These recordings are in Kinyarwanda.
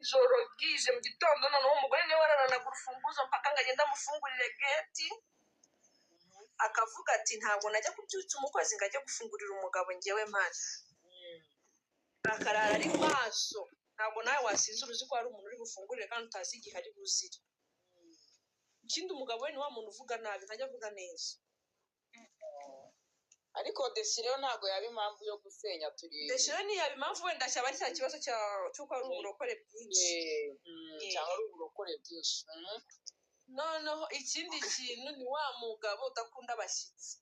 Ijoro bwije mu gitondo, noneho umugore niwe wararanaga urufunguzo mpaka ngo agende amufungurire geti, akavuga ati: "Ntabwo najya kubyutsa umukozi ngo ajye gufungurira umugabo, ngewe mpari." Akarara ari maso. Ntabwo nawe wasinzira uzi ko hari umuntu uri bufungurire kandi utazi igihe ari buzire. Ikindi, umugabo we ni wa muntu uvuga nabi, ntajya avuga neza. Ariko déchirure ntabwo yaba impamvu yo gusenya, turi Déchirure ntiyaba impamvu, wenda cyaba ari cya kibazo cy'uko ari uburokore bwinshi. Cyangwa ari uburokore bwinshi. Noneho ikindi kintu, ni wa mugabo udakunda abashyitsi.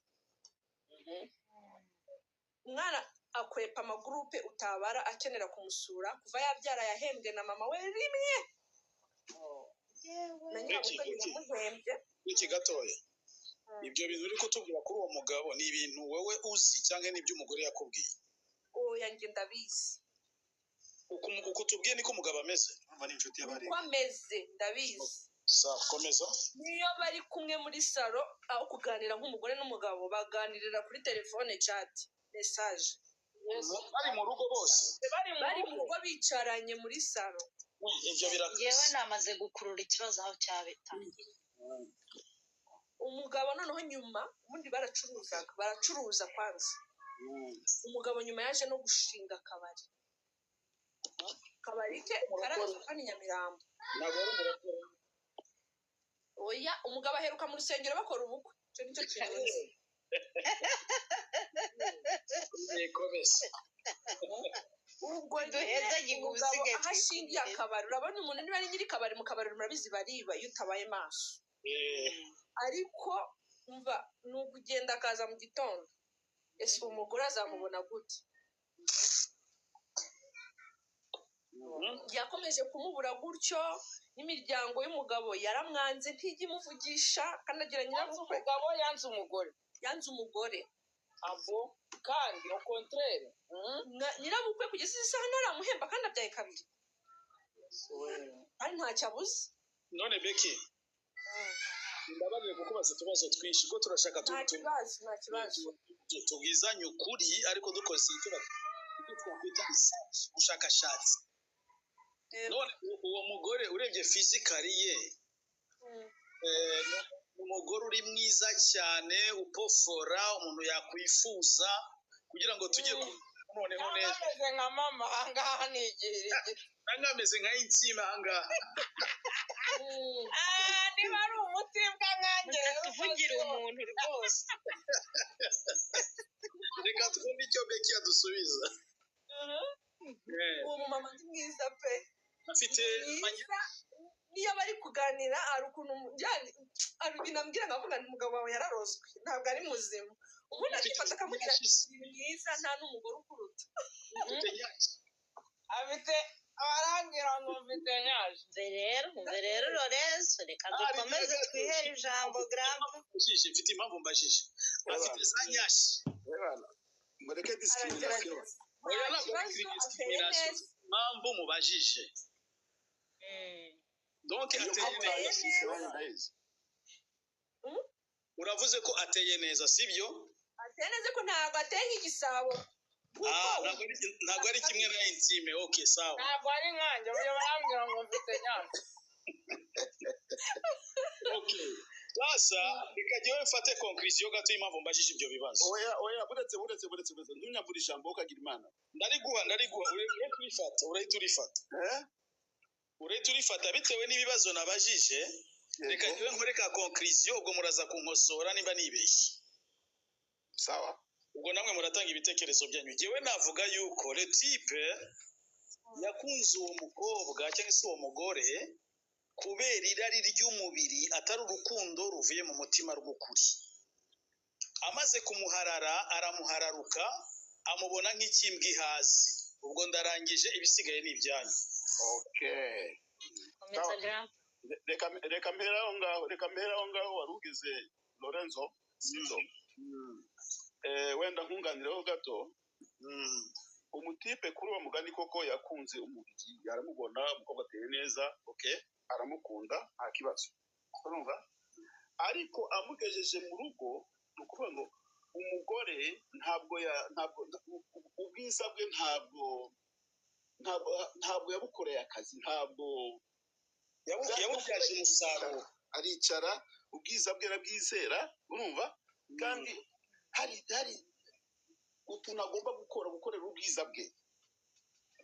Umwana akwepa amagurupe utabara akenera kumusura. Kuva yabyara yahembwe na mama we rimwe, na nyirabukwe Iki, iki. ntiyamuhembye. Iki gatoya, ibyo bintu uri kutubwira kuri uwo mugabo ni ibintu wowe uzi cyangwa ni ibyo umugore yakubwiye? Oya, njye ndabizi. Uku tubwiye niko umugabo ameze? Urumva ni inshuti Uko y'abarenga. ameze ndabizi. Sawa, komeza. Niyo bari kumwe muri salo, aho kuganira nk'umugore n'umugabo, baganirira kuri telefone, chat, message. Bari mu rugo bose? Bari mu Bari mu rugo. rugo, bicaranye muri salo. Ibyo birakase. Ngewe namaze gukurura ikibazo aho cyabitangiye. Umugabo noneho nyuma, ubundi baracuruzaga, baracuruza kwanza. Umugabo nyuma yaje no gushinga akabari. Akabari ke karazwi hano i Nyamirambo. Ntabwo ari umurokore? Oya, umugabo aheruka mu rusengero bakora ubukwe, icyo nicyo kintu nzi. Komeza. Ubwo Duheze nyine giga umugabo ubusigaye aho ashingiye akabari, urabona umuntu niba ari nyiri kabari, mu kabari murabizi bariba iyo utabaye maso. Ariko umva, ni ukugenda akaza mu gitondo, ese umugore azamubona gute? Yakomeje kumubura gutyo, n'imiryango y'umugabo yaramwanze, ntijya imuvugisha, kanagira Yanze nyirabukwe. umugabo, yanze umugore? Yanze umugore. Abo kandi au contraire. Nyirabukwe kugeza izi saha ntaramuhemba kandi abyaye kabiri, kandi ntacyo abuze. None Beki, mbabarire kukubaza utubazo twinshi ko turashaka Nta kibazo, nta kibazo. Tubwizanye ukuri, ariko dukoze icyo twakwita research, ubushakashatsi. None uwo mugore urebye physical ye, ni umugore uri mwiza cyane, upofora, umuntu yakwifuza kugira ngo tujye ku noneho Cyangwa neza? ameze nka mama ahangaha ni igihirigiti? Cyangwa ameze nka insima ahangaha? Ah, niba ari umutibwa nkanjye Reka rero tuvugira umuntu rwose. Reka twumve icyo Beki yadusubiza. Uwo mumama ni mwiza pe. Afite Mwiza. Niyo bari kuganira, hari ukuntu hari ibintu ambwira nkavuga nti: "Umugabo wawe yararozwe, ntabwo ari muzima." Ubundi akifata akamubwira ati: "Uri mwiza, nta n'umugore ukuruta." Afite nyashi. Afite, arambwira ngo mfite nyaje. Umve rero Lorenzo, reka dukomeze twihere ijambo grandpa. Mbajije, mfite impamvu mbajije. Afite za nyashi? Ebana, mureke discrimination. Aragerageza. Oya, Nta ntabwo ari kibazo, ateye discrimination. neza. Impamvu mubajije, donc Iyo ateye mpamvu neza. nayisise nanjye ndayizi. Uravuze ko ateye neza, sibyo? Ateye neza ko ntabwo ateye nk'igisabo kuko Ah, ntabwo ari kimwe na intime. Okay, sawa. Ntabwo ari nkanjye, uyu barambwira ngo mfite nyaje. Okay, sasa reka jyewe mfate conclusion gato y'impamvu mbajije ibyo bibazo. Oya, oya, buretse, buretse, buretse, buretse, ntunyambure ijambo ukagira Imana. Ndariguha, ndariguha, urahita urifata, urahita urifata. Eh. Urahita urifata bitewe n'ibibazo nabajije. Reka Yego. njyewe nkore ka conclusion, ubwo muraza kunkosora nimba nibeshye. Sawa. Ubwo namwe muratanga ibitekerezo byanyu. Njyewe navuga yuko le type yakunze uwo mukobwa cyangwa se uwo mugore kubera irari ry'umubiri, atari urukundo ruvuye mu mutima rw'ukuri. Amaze kumuharara, aramuhararuka, amubona nk'ikimbwa ihaze. Ubwo ndarangije, ibisigaye ni ibyanyu. Okay. Komeza, Sawa. grandpa. Reka mpere aho ngaho, reka mpere aho ngaho wari ugeze, Lorenzo, sibyo? Wenda nkunganireho gato. Umutipe kuri uwo mugani koko yakunze umubiri, aramubona, umukobwa ateye neza, okay, aramukunda, nta kibazo, urumva? Ariko amugejeje mu rugo, ni ukuvuga ngo umugore ntabwo ya ntabwo ubwiza bwe ntabwo Ntabwo yabukoreye akazi, ntabwo Yabubyaje umusaruro. Aricara, ubwiza bwe arabwizera, urumva? Kandi hari utuntu agomba gukora, gukorera ubwiza bwe,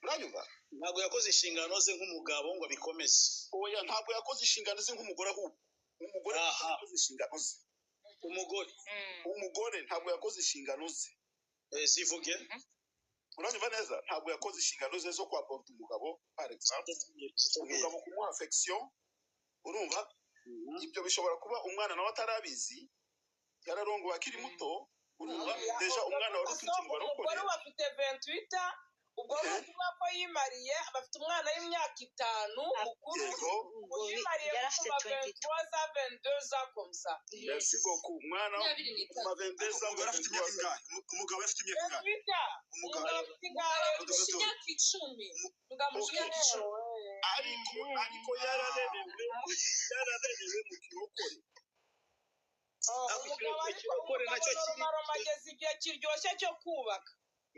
uranyumva? Ntabwo yakoze inshingano ze nk'umugabo ngo abikomeze. Oya, ntabwo yakoze inshingano ze nk'umugore, ahubwo umugore yakoze inshingano ze. Umugore. Umugore ntabwo yakoze inshingano ze. Zivuge. Uranyumva neza? Ntabwo yakoze inshingano ze zo kwaporta umugabo, par exemple umugabo kumuha affection, urumva? Ibyo bishobora kuba umwana nawe atarabizi, yararongowe akiri muto, urumva? Déjà umwana wari uturutse mu barokore. Umugore ubu afite 28, ubwo ni ukuvuga ko yimariye, bafite umwana w'imyaka 5 mukuru. Yimariye Yari afite kuva 22. 23 za 22 za comme ça. Merci beaucoup. Umwana 23. ma 22 za Umugore afite imyaka ingahe? Umugabo afite imyaka ingahe? 28. Umugabo. Umugabo afite ingahe? Amurusha imyaka 10. Umugabo amurusha imyaka 10. Ariko yararerewe mu kirokore. Umugabo ariko Ikirokore umugabo nacyo kiri- normal ageze igihe kiryoshye cyo kubaka,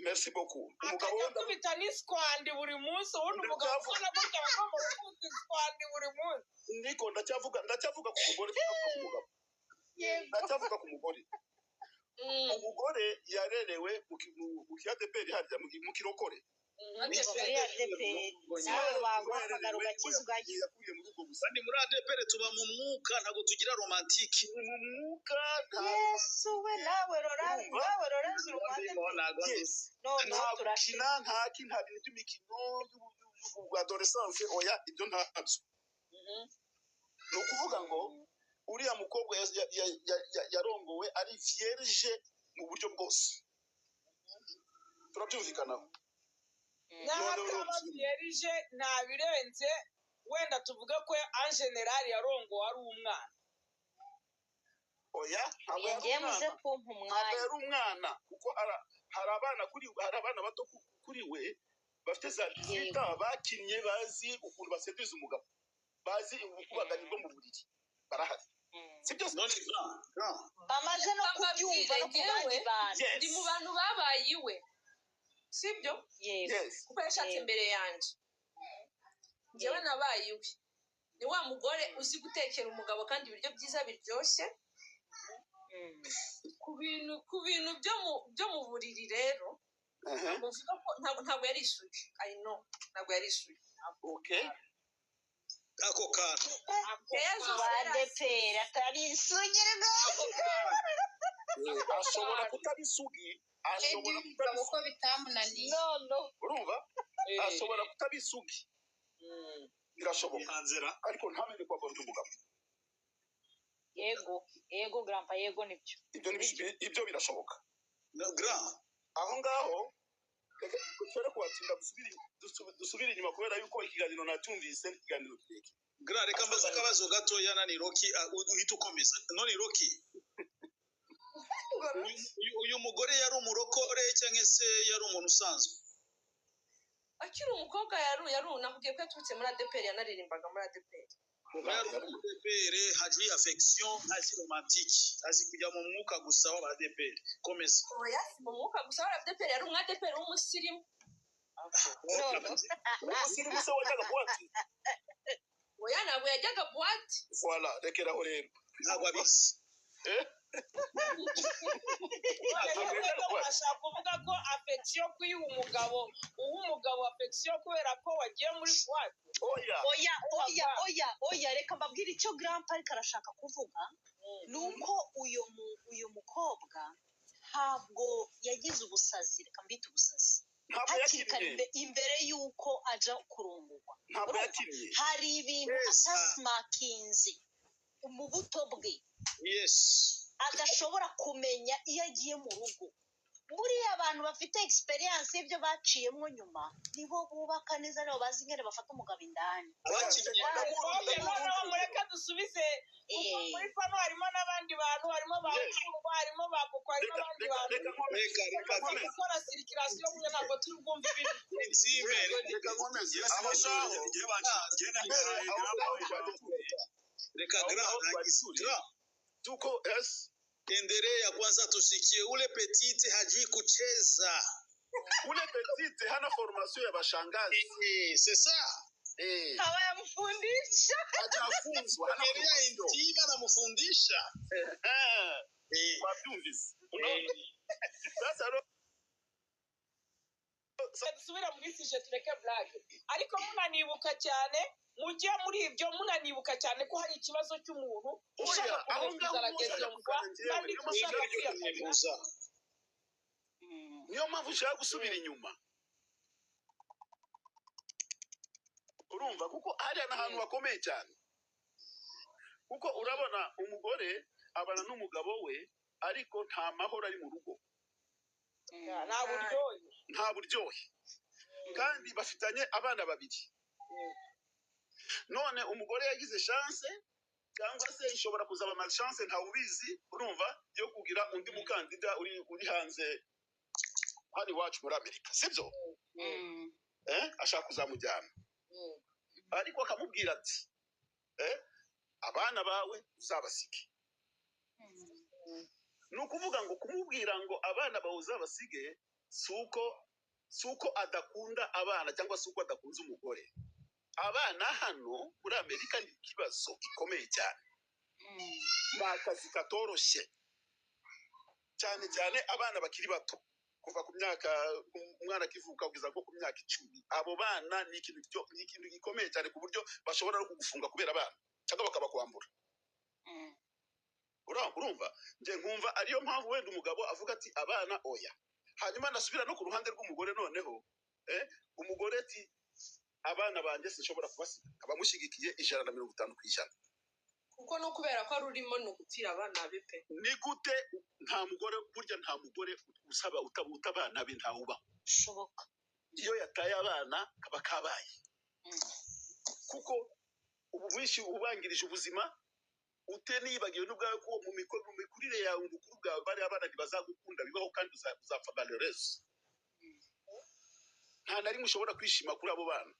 Merci beaucoup. Umugabo akajya wenda akubita n'iswandi buri munsi. Ubundi umugabo Ndacyavuga. ukora gutya aba agomba gukubita iswandi buri munsi. Niko ndacyavuga ku mugore, ndavuga ku mugabo, ndacyavuga ku mugore. Umugore yarerewe mu kiadeperi harya mu kirokore. Muri ADEPR nawe waguhamagara ugakizwayo. Yakuriye muri ubwo buzima. Kandi muri ADEPR tuba mu mwuka, ntabwo tugira romantique. Ni mu mwuka, nta Yesu we, nawe Lorenzo, Urumva? nawe Lorenzo, uri mu ADEPR. Ntabwo Yes. Noneho Nta turashira. gukina, nta ki, nta bintu by'imikino y'adolescence, oya, ibyo ntabyo. Ni ukuvuga ngo uriya mukobwa yarongowe ari vierge mu buryo bwose, turabyumvikanaho? N'ahataba vierge, nta birenze. Wenda tuvuge ko en général yarongowe ari umwana. Oya, ntabwo yari Ngiye muze umwana. kumpa Ntabwo umwanya. yari umwana, kuko hari abana kuri, hari abana bato kuri we bafite za 18, bakinnye, bazi ukuntu baseduza umugabo, bazi ubukubaganyi bwo mu buriri, barahari, si byose. None grand, grand. Bamaze no kubyumva no ku bandi bantu. Yes. Ndi mu bantu babaye iwe, sibyo? Yego. Yes. Kuko yashatse Yego. imbere yanjye, njyewe nabaye iwe. Ni wa mugore uzi gutekera umugabo kandi ibiryo byiza biryoshye. Ku bintu byo mu buriri rero, ntabwo mvuga ko ntabwo yari isugi. I know, ntabwo yari isugi. Okay. Ako kantu. Keya zose Wa yari azi. ADEPR atari isugi rwose. Ashobora kutaba isugi, ashobora kutaba Umugabo ko isugi. bitamunaniye. Nono. Urumva, ashobora kutaba isugi, birashoboka, Hanzera. ariko ntamenye kwambara umugabo. Yego, yego grandpa, yego nibyo. Ibyo ibyo birashoboka. No, grand. Aho ngaho reka dushobore kuhatsinda, dusubire inyuma, kubera yuko ikiganiro nacyumvise ni ikiganiro kirekire. Grand, reka mbaze akabazo gatoya nani Rocky, uhita ukomeza. None Rocky, uyu mugore yari umurokore cyangwa se yari umuntu usanzwe? Akiri umukobwa yari, nakubwiye ko yaturutse muri ADEPR, yanaririmbaga muri ADEPR. Yari ADEPR, hajui affection, ntazi romantique, azi kujya mu mwuka gusa w'aba ADEPR. Komeza. Oya, si mu mwuka gusa wa ADEPR, yari umu ADEPR w'umusirimu. Nono. Umusirimu se wajyaga boîte? Oya, ntabwo yajyaga boîte. Voilà, rekeraho rero. Ntabwo abizi. None se rero urashaka kuvuga ko affection kuyiha umugabo, uha umugabo affection kubera ko wagiye muri boîte? Oya. Oya, oya, oya, oya, reka mbabwire icyo grandpa ariko arashaka kuvuga. Ni uko uyu mukobwa ntabwo yagize ubusazi, reka mbite ubusazi, Ntabwo hakiri kare yakinnye. imbere y'uko aja kurongorwa. Ntabwo Urumva? yakinnye. Hari ibintu Yes. atasimakinze mu buto bwe adashobora kumenya iyo agiye mu rugo. Buriya abantu bafite experience y'ibyo baciyemo nyuma nibo bubaka neza, nibo bazi ingene bafata umugabo indani. Abakinnye. Okay, noneho mureke dusubize, kuko muri pano harimo n'abandi bantu, harimo ba Mfungwa, harimo ba Koko, harimo Reka abandi reka bantu. reka nkomeze. Reka reka Reka Tumaze nkomeze. gukora circulation mwe, ntabwo turi bwumve ibintu. Inzime. Reka nkomeze Yes, aho ngaho. ngiye banje ngiye Mbere nahaye aho grandpa ngaho twari ijambo. turi, Reka aho grand ngaho twari turi grand. Tuko, yes. Endelea kwanza tusikie, ule petite hajui kucheza. Ule petite hana formation ya bashangazi. Eh, c'est ça. Eh, Hawayamfundisha. hajafunzwa, hana Sheria formation. intime anamfundisha. Eh, Eh, wabyumvise? Unaona? Sasa Dusubire muri sujet, tureke blague. Ariko munanibuka cyane, mujye muri ibyo, munanibuka cyane ko hari ikibazo cy'umuntu ushaka Oya, aho kumrefuza ngaho la ushaka deuxième fois kugana njyewe, kandi niyo mpamvu ushaka ushaka kwiyakabira. kwifuza. Niyo mpamvu ushaka gusubira inyuma, urumva, kuko hariya ni ahantu hakomeye cyane, kuko urabona umugore abana n'umugabo we, ariko nta mahoro ari mu rugo. Nta buryohe. Nta buryohe, kandi bafitanye abana babiri. None umugore yagize chance, cyangwa se ishobora kuzaba malchance, ntawe ubizi, urumva, yo kugira undi mukandida uri hanze hano iwacu muri Amerika, sibyo? Eh, ashaka kuzamujyana, ariko akamubwira ati: "Eh, abana bawe uzabasige." Ni ukuvuga ngo kumubwira ngo abana bawe uzabasige, si uko adakunda abana cyangwa se uko adakunze umugore. Abana hano muri Amerika ni ikibazo gikomeye cyane, ni akazi katoroshye cyane cyane abana bakiri bato, kuva ku myaka umwana akivuka kugeza nko ku myaka 10. Abo bana ni ikintu gikomeye cyane, ku buryo bashobora no kugufunga kubera abana cyangwa bakabakwambura. Urumva, njye nkumva ariyo mpamvu wenda umugabo avuga ati: "Abana oya." Hanyuma nasubira no ku ruhande rw'umugore noneho, umugore ati: "Abana banjye sinshobora kubasiga." Abamushyigikiye 150%. Kuko no kubera ko ari urimo ni ugupfira abana be pe. Ni gute? Nta mugore burya, nta mugore usaba utabuta abana be, ntawubaho. Bishoboka. Iyo yataye abana kaba kabaye, kuko ubu bwinshi ubangirije ubuzima ute, nibagiwe n'ubwawe ko mu mikurire yawe, mu bukuru bwawe, bariya abana ntibazagukunda bibaho, kandi uzapfa malheureuse. Nta na rimwe ushobora kwishima kuri abo bana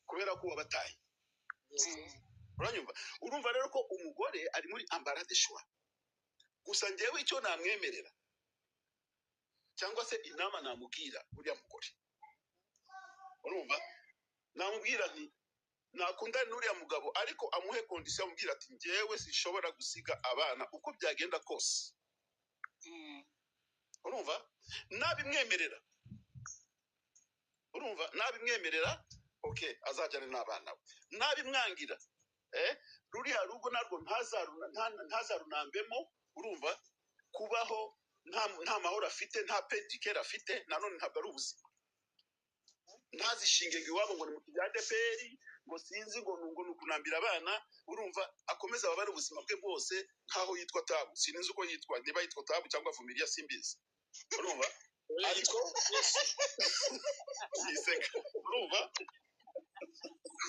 kubera ko wabataye. Uranyumva? Urumva rero ko umugore ari muri embarras de choix. Gusa njyewe icyo namwemerera cyangwa se inama namubwira uriya mugore, urumva, namubwira nti nakundane n'uriya mugabo, ariko amuhe condition, amubwira ati: "Njyewe sinshobora gusiga abana uko byagenda kose." Urumva, nabimwemerera, urumva, nabimwemerera, okay, azajyane n'abana be. Nabimwangira, ruriya rugo narwo ntazarunambemo. Urumva, kubaho nta mahoro afite, nta pedikeri afite, nanone ntabwo ari ubuzima. Ntazishinge ngo iwabo ngo ni mu bya ADEPR, ngo sinzi, ngo ni ukunambira abana. Urumva, akomeza ababare ubuzima bwe bwose nk'aho yitwa Tabu, sinzi uko yitwa, niba yitwa Tabu cyangwa Vumiriya, simbizi, urumva, ariko yiseka, urumva,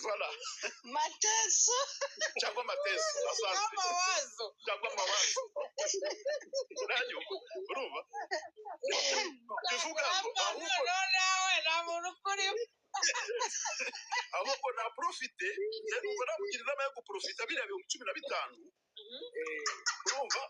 voilà. Mateso. Cyangwa Mateso, asante. N'amawazo. Cyangwa Amawazo, uranyumva? Urumva, bivuga ngo ahubwo Noneho nawe nta muntu ukurimo. Ahubwo naprofite, njye numva namugira inama yo guprofita biriya 15,000, urumva,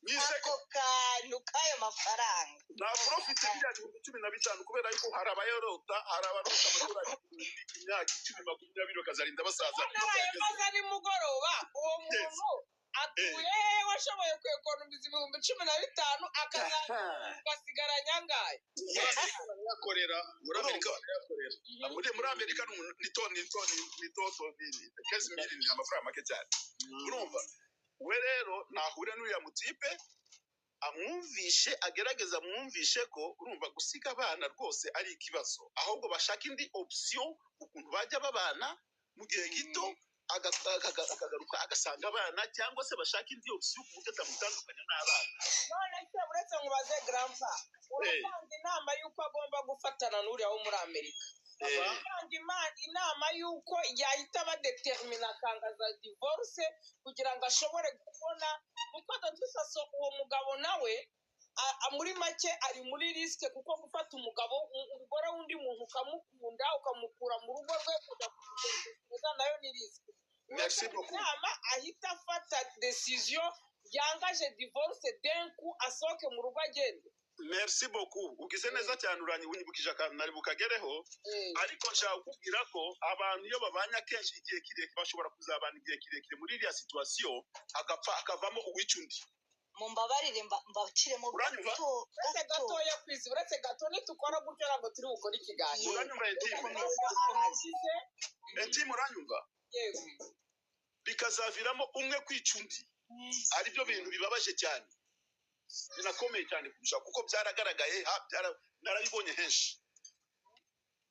niseko. Ako kantu k'ayo mafaranga. Naprofite biriya 15,000, kubera yuko hari abayorota, hari abarota amadolari 1000 imyaka 10, 20, bakazarinda basaza. Naraye maze nimugoroba, uwo muntu atuye hehe washoboye kwekonomiza 15,000, akazasigaranya angahe? Barayakorera muri Amerika, barayakorera. Muri Amerika ni to ni to ni to to ni 15 000, ni amafaranga make cyane. Urumva, we rero nahure n'uriya mutipe, amwumvishe, agerageza amwumvishe ko, urumva, gusiga abana rwose ari ikibazo, ahubwo bashaka indi option, ukuntu bajya babana mu gihe gito, akagaruka agasanga abana, cyangwa se bashaka indi option ku buryo atamutandukanya n'abana. None se uretse nkubaze, grandpa, uratanga inama y'uko agomba gufatana n'uriya wo muri Amerika? Uratanga inama y'uko yahita abadetermina akangaza divorce kugira ngo ashobore kubona, kuko de uwo mugabo nawe muri make ari muri risque, kuko gufata umugabo, umugore w'undi muntu, ukamukunda, ukamukura mu rugo rwe kujya kumutekereza, nayo ni risque. Merci beaucoup. Inama ahita afata décision yangaje divorce, d'un coup asohoke mu rugo agende. Merci beaucoup, ugize neza cyane, uranyibukije akantu nari bukagereho. Ariko nshaka kukubwira ko abantu iyo babanye akenshi igihe kirekire, bashobora kuzabana igihe kirekire muri iriya situation, agapfa akavamo uwica undi. Mumbabarire, mbaciremo Uranyumva? gato. Uretse Gato. gatoya kwizi, uretse gato, nitukora gutyo ntabwo turi bukore ikiganiro. Uranyumva, Intime? Komeza, komeza. Aragize. Intime, uranyumva? Yego. Bikazaviramo umwe kwica undi, aribyo bintu bibabaje cyane, binakomeye cyane kurusha, kuko byaragaragaye, narabibonye henshi.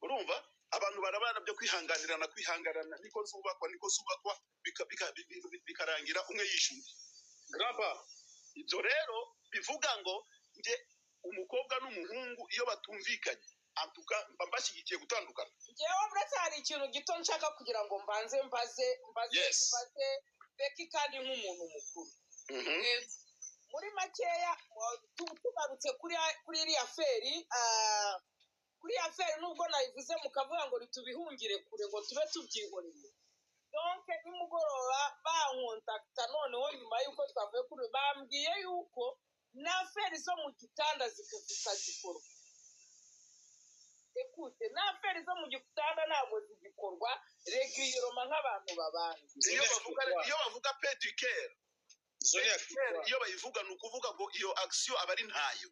Urumva, abantu barabana byo kwihanganirana, kwihanganirana, niko zubakwa, niko zubakwa, bikarangira umwe yishe undi. Grandpa. Ibyo rero bivuga ngo nge umukobwa n'umuhungu iyo batumvikanye, antuka mba mbashyigikiye gutandukana. Ngewe uretse hari ikintu gito nshaka kugira ngo mbanze mbaze mbaze mbaze Beki, kandi nk'umuntu mukuru. Muri makeya, tugarutse kuri iriya affaire, kuri iyi affaire, nubwo nayivuze mukavuga ngo ntitubihungire kure, ngo tube tubyihoreye. Donc nimugoroba bankontakita, noneho nyuma y'uko twavuye kuri, bambwiye yuko na affaire zo mu gitanda zikazikorwa. Écoute, na affaire zo mu gitanda ntabwo zigikorwa régulièrement nk'abantu babana. Iyo bavuga pedicare, Izo ni iyo bayivuga ni ukuvuga ngo iyo action aba ari ntayo.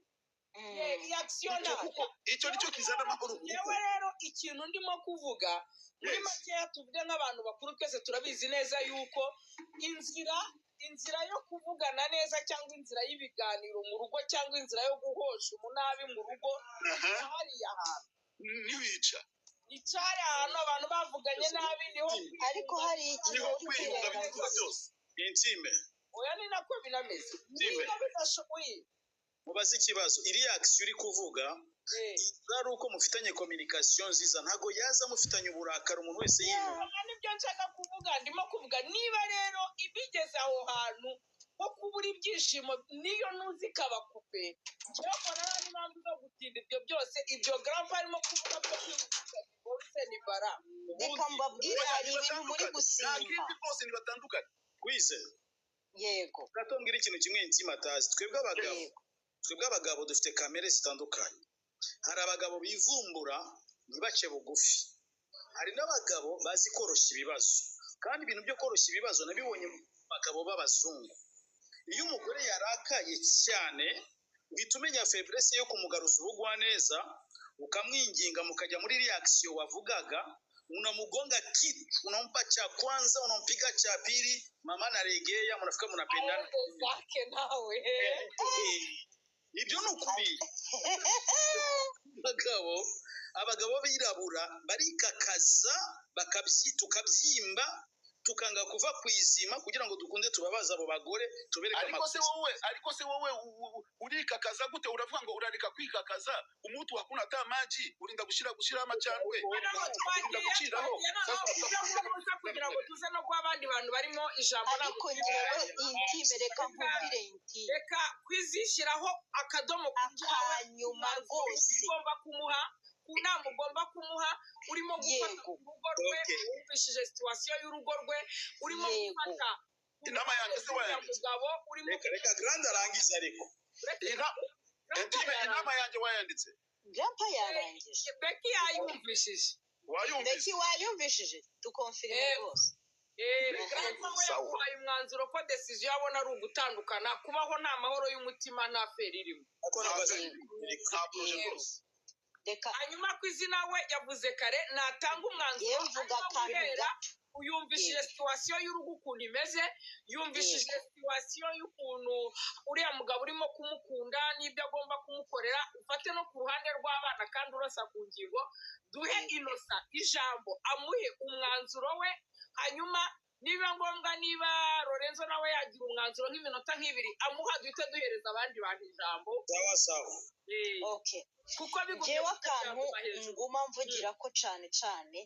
Iyi action Icyo ntayo. Kuko icyo nicyo kizana amahoro mu rugo. Yewe, rero ikintu ndimo kuvuga muri makeya, tuvuge nk'abantu bakuru, twese turabizi neza yuko inzira yo kuvugana neza, cyangwa inzira y'ibiganiro mu rugo, cyangwa inzira yo guhosha umunabi mu rugo, hariya hantu ntiwica. Icari ahantu abantu bavuganye nabi, niho Ariko hari ikintu Niho uri kwiyunga bikorwa kwirengagiza. byose. Intime. Oya, ni nako binameze. Intime. Niba bidashoboye. Mubaze ikibazo. Iriya action uri kuvuga iza ari uko mufitanye communication nziza, ntabwo yaza mufitanye uburakari, umuntu wese yinuba. Oya, nibyo nshaka kuvuga. Ndimo kuvuga niba rero ibigeze aho hantu ho kubura ibyishimo, niyo nuzi ikaba coupe, njyewe mbona nta n'impamvu zo gutinda ibyo byose. Ibyo grandpa arimo kuvuga byo kwihutisha divorce ni bara. Reka mbabwire, Oya, hari ibintu muri ntibatandukane. Nta gusimba. kindi, rwose ntibatandukane. Wize. Yego. Gato, mbwira ikintu kimwe Intime atazi. Twebwe abagabo, twebwe abagabo dufite kamere zitandukanye. Hari abagabo bivumbura ntibace bugufi, hari n'abagabo bazi koroshya ibibazo. Kandi ibintu byo koroshya ibibazo nabibonye mu bagabo b'abazungu. Iyo umugore yarakaye cyane, uhita umenya faiblesse yo kumugaruza ubugwaneza, ukamwinginga, mukajya muri reaction wavugaga, unamugonga kitu, unampa cha kwanza, unampiga cha pili, mama naregea, mnafika mnapendana. Zake nawe. Ibyo ni ukuri. Abagabo b'abirabura barikakaza, tukabyimba, tukanga kuva ku izima kugira ngo dukunde tubabaze abo bagore, tubereke. Ariko se wowe urikakaza gute? Uravuga ngo urareka kwikakaza, umutu hakuna ata maji, urinda gushiraho amacandwe, Noneho urinda twagiye guciraho. Twagiye noneho tuze kuza kugira ngo tuze no guha abandi bantu barimo ijambo. Ariko ngewe, Intime, reka nkubwire, Intime. Reka kwizishyiraho akadomo ku byawe. Akanyuma rwose. Ugomba kumuha ku nama, ugomba kumuha, urimo gufata urugo rwe. Wumvishije situation y'urugo rwe, urimo gufata Inama yanjye se uriya wayanditse? mugabo urimo. Reka Grande arangize ariko. Intime, inama yanjye wayanditse? Grandpa yarangije. Beki yayumvishije. Wayumvise? Beki, wayumvishije? Dukonfirime. Yego. Rwose. Grandpa we Sawa. yaguhaye umwanzuro ko decision abona ari ugutandukana, kubaho nta mahoro y'umutima, nta affaire irimo. Ariko ntabwo azi. Nta projet rwose. Reka. Hanyuma ku izina we yavuze kare, natanga umwanzuro. Yewe, mvuga arimo akantu guhera gato. Yumvishije situation y'urugo ukuntu imeze, yumvishije situation y'ukuntu uriya mugabo urimo kumukunda n'ibyo agomba kumukorera. Ufate no ku ruhande rw'abana, kandi urasa ku ngingo. Duhe Inosa ijambo, amuhe umwanzuro we. Hanyuma niba ngombwa, niba Lorenzo nawe yagira umwanzuro nk'iminota nk'ibiri amuha, duhite duhereza abandi bantu ijambo. Sawa sawa. Okay. Kuko bigumye Jewe akantu byaguma hejuru. nguma mvugira ko cane cane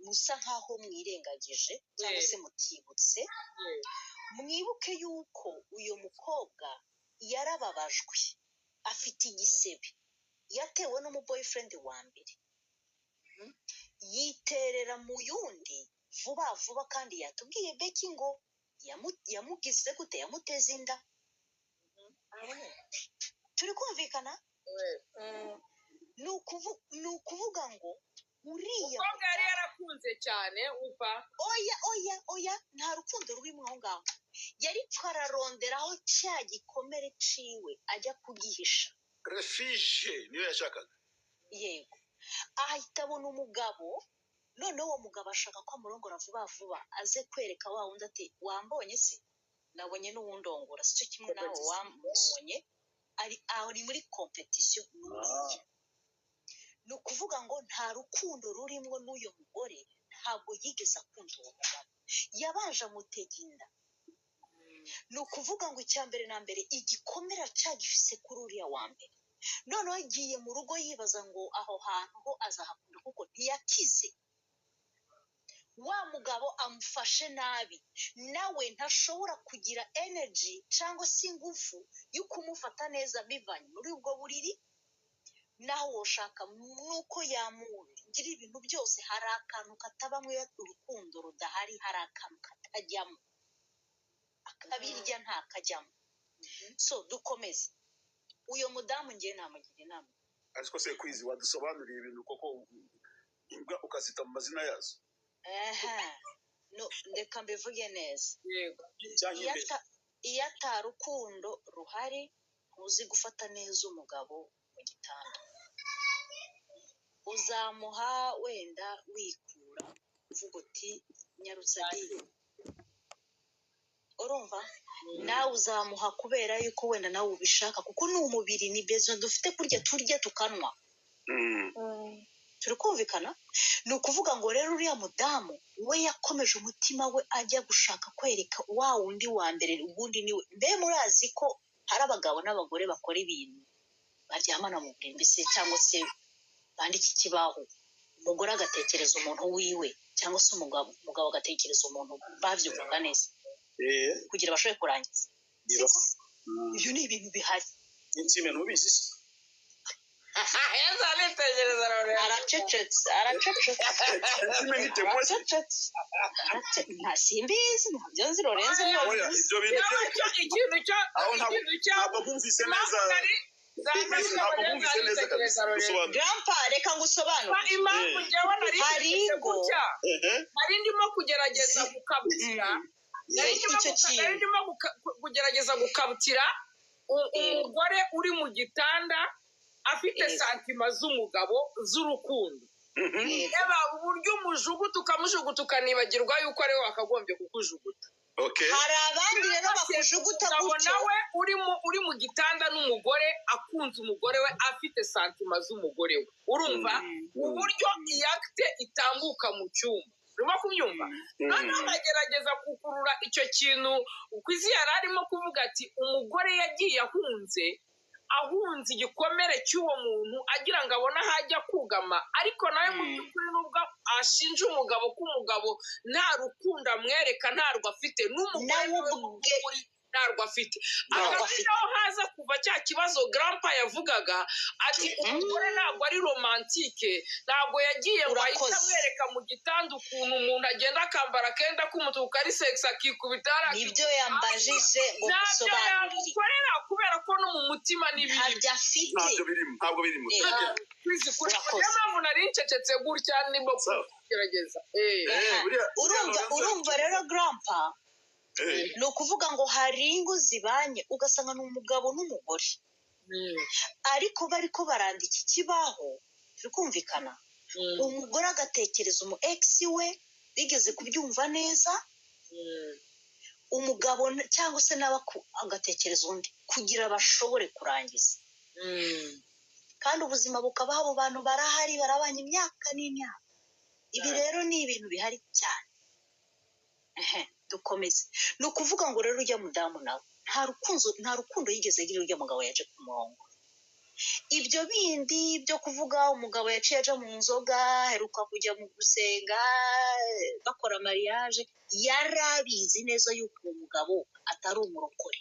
musa nkaho mwirengagije cyangwa se mutibutse, mwibuke yuko uyu mukobwa yarababajwe, afite igisebe yatewe n'umu boyfriend wa mbere, yiterera mu yundi vuba vuba. Kandi yatubwiye Beki ngo yamugize gute, yamuteze inda. Turi kumvikana? Ni ukuvuga ngo uriya Umukobwa yari yarakunze cyane upa. Oya, oya, oya, nta rukundo rurimo aho ngaho. Yari araronderaho cya gikomere ciwe ajya kugihisha. Refuge niyo yashakaga. Yego, ahita abona umugabo. Noneho uwo mugabo ashaka ko amurongora vuba vuba, aze kwereka wa wundi ati: "Wambonye se? Nabonye n'uwundongora, si cyo kimwe nawe wambonye." Ari muri compétition n'uriya. Ni ukuvuga ngo nta rukundo rurimo n'uyu mugore, ntabwo yigeze akunda uwo mugabo, yabanje amutega inda. Ni ukuvuga ngo icya mbere na mbere, igikomere acagifise kuri uriya wa mbere. Noneho agiye mu rugo yibaza ngo aho hantu ho azahakunda, kuko ntiyakize. Wa mugabo amufashe nabi, nawe ntashobora kugira energy cyangwa se ingufu yo kumufata neza bivanye muri ubwo buriri. Naho woshaka nuko yamugira ibintu byose, hari akantu katabamo. Iyo urukundo rudahari, hari akantu katajyamo, akabirya ntakajyamo. So dukomeze. Uyo mudamu ngiye namugira inama. Ariko se kwizi, wadusobanuriye ibintu koko, imbwa ukazita mu mazina yazo? Ehe, no, reka mbivuge neza. Yego. Cyangwa Iyo imbere. Iyo atarukundo ruhari, ntuzi gufata neza umugabo mu gitanda. Uzamuha wenda wikura, uvuga uti: "Nyarutsa di." Urumva, nawe uzamuha kubera yuko wenda nawe ubishaka, kuko ni umubiri, ni besoin dufite, kurya turya tukanywa. Turi kumvikana? Ni ukuvuga ngo rero uriya mudamu we yakomeje umutima we ajya gushaka kwereka wa wundi wa mbere, ubundi niwe. Mbe murazi ko hari abagabo n'abagore bakora ibintu, baryamana mu buriri mbese, cyangwa se bandika ikibaho, umugore agatekereza umuntu wiwe, cyangwa se umugabo agatekereza umuntu babyumvaga neza kugira bashobore kurangiza? Niba Siko? Ibyo ni ibintu bihari. Intime, ntubizi se? Yeza nitegereza rero. Aracecetse, aracecetse. Intime ni témoin. Aracecetse. Nta, simbizi, ntabyo nzi. Lorenzo niwe Oya, wabivuze. ibyo bintu byo Ikintu cyo aho ntabwo ikintu cyo ntabwo bumvise neza. Ntabwo bumvise neza kabisa, dusobanure. Grandpa, reka ngusobanure. Impamvu njyewe nari Hari ncecetse ingo. gutya, nari ndimo kugerageza gukabukira, nari ndimo Icyo nari kintu. ndimo kugerageza gukabukira umugore uri mu gitanda afite sentiments z'umugabo z'urukundo. Reba uburyo umujuguta, ukamujuguta, ukanibagirwa yuko ariwe wakagombye kukujuguta. Okay. Hari abandi rero bakujuguta Umugabo gutyo. nawe uri mu gitanda n'umugore, akunze umugore we, afite sentiments z'umugore we, urumva uburyo iyi acte itambuka mu cyumba? Urimo kubyumva? Noneho bagerageza kukurura icyo kintu ku isi. Yari arimo kuvuga ati umugore yagiye ahunze igikomere cy'uwo muntu, agira ngo abone aho ajya kugama. Ariko nawe mu by'ukuri, nubwo ashinja umugabo ko umugabo nta rukundo amwereka, ntarwo afite, n'umugore Nawe nawe mu ubwe by'ukuri ntarwo afite. Ntarwo Akaba ari afite. naho haza kuva cya kibazo grandpa yavugaga ati umugore ntabwo ari romantique, ntabwo yagiye ngo ahite Urakoze. amwereka mu gitanda ukuntu umuntu agenda akambara akenda k'umutuku kari sexy, akikubita hariya. Nibyo yambajije ngo Ntabyo ngusobanurire. yamukorera kubera ko no mu mutima n'ibirimo. Ntabyo afite. Ntabyo birimo, ntabwo birimo. Kwizi kuri Urakoze. niyo mpamvu nari ncecetse gutya, ndimo Sawa. kugerageza. Urumva, buriya urumva rero grandpa, ni ukuvuga ngo hari ingo zibanye, ugasanga ni umugabo n'umugore, ariko bariko barandika ikibaho. Turi kumvikana? Umugore agatekereza umu ex we bigeze kubyumva neza, umugabo cyangwa se nawe agatekereza undi kugira bashobore kurangiza, kandi ubuzima bukabaho. Abo bantu barahari, barabanye imyaka n'imyaka. Ibi rero ni ibintu bihari cyane. Ehe, dukomeze. Ni ukuvuga ngo rero ujya mudamu nawe nta rukundo yigeze agira ujya mugabo yaje kumurongo. Ibyo bindi byo kuvuga umugabo yaciye aja mu nzoga, aheruka kujya mu gusenga, bakora mariage, yari abizi neza yuko uwo mugabo atari umurokore.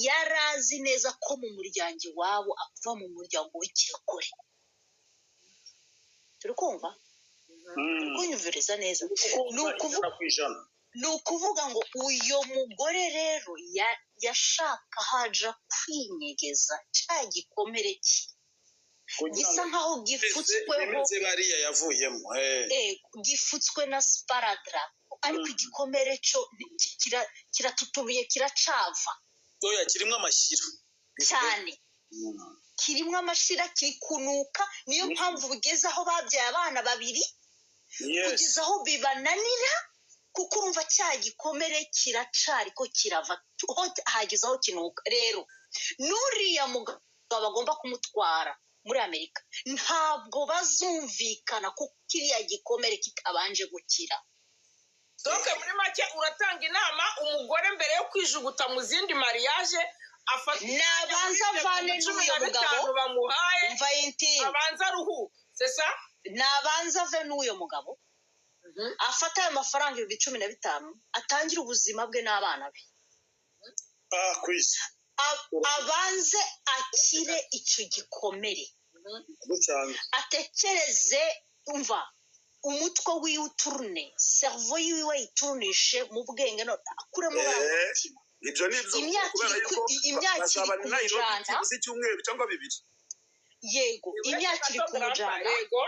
Yari azi neza ko mu muryango iwabo ava mu muryango w'ikirokore. Turi kumva? Turi kunyumviriza neza? Ni ukuvuga 100%. Ni ukuvuga ngo uyu mugore rero yashaka haja kwinyegeza cya gikomere cye Kugira gisa ngo nkaho gifutsweho, bimeze bariya yavuyemo. Gifutswe na sparadra, ariko igikomere cyo kiratutubiye, kiracava. Oya, kirimo amashyira cyane, kirimo amashira, kiri kunuka. Niyo mpamvu bugeze aho babyaye abana babiri, kugeza aho bibananira, kuko urumva cya gikomere kiracari ko kirava, ho hageze aho kinuka. Rero n'uriya mugabo bagomba kumutwara muri Amerika, ntabwo bazumvikana kuko kiriya gikomere kitabanje gukira. Donc muri make uratanga inama umugore, mbere yo kwijuguta mu zindi mariage, afata Nabanza avane cumi n'uyu na mugabo. bitanu bamuhaye, Umva intime. abanza aruhuke, c'est ça? Nabanza ave n'uyo mugabo, afate ayo mafaranga 15,000, atangire ubuzima bwe n'abana be. Ah, kwisi. Abanze akire icyo gikomere, Ducanga. atekereze, umva, umutwe wiwe uturune, cerveau yiwe ayiturunishe mu bwenge, no akuremo amarangamutima. Ibyo ni byo. Imyaka Kubera yuko imyaka iri bazabana i Nairobi kumujana. byibuze icyumweru cyangwa 2. Yego, imyaka iri kumujana. Yego.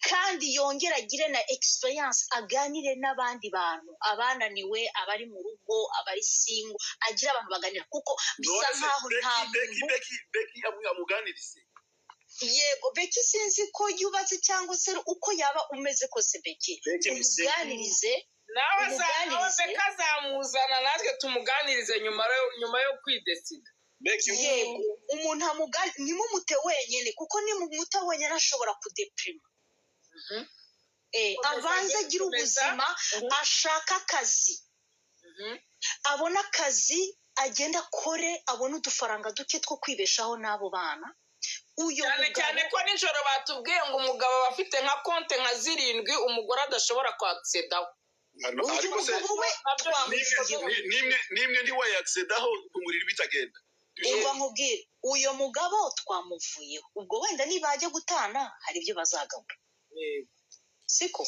Kandi yongere agire na experience, aganire n'abandi bantu, abananiwe, abari mu rugo, abari single, agire abantu baganira, kuko bisa None se nkaho nta Becky, Becky, muntu. Becky, Becky amuganirize. Yego, Becky sinzi ko yubatse cyangwa se uko yaba umeze kose, Becky Becky ni single. umuganirize. Nawe nawe. Umuganirize. Beka azamuzana natwe tumuganirize nyuma yo kwidesida. Becky. Yego, umuntu amugani, ntimumute wenyine, kuko nimumuta wenyine ashobora kudeprima. Komeza, Abanze agire komeza. ubuzima, ashake akazi, abone akazi, agende akore, abone udufaranga duke two kwibeshaho n'abo bana. Uyu Cyane cyane mugabo ko nijoro batubwiye ngo umugabo aba afite nka konte nka zirindwi umugore adashobora kwakisedaho. Hano, uyu ariko se mugabo we Nabyo twamuvuyeho. Nimwe ntiwayakisedaho umuriro bitagenda. Umva nkubwire, uyu mugabo twamuvuyeho. Ubwo wenda nibajya gutana hari ibyo bazagabura, siko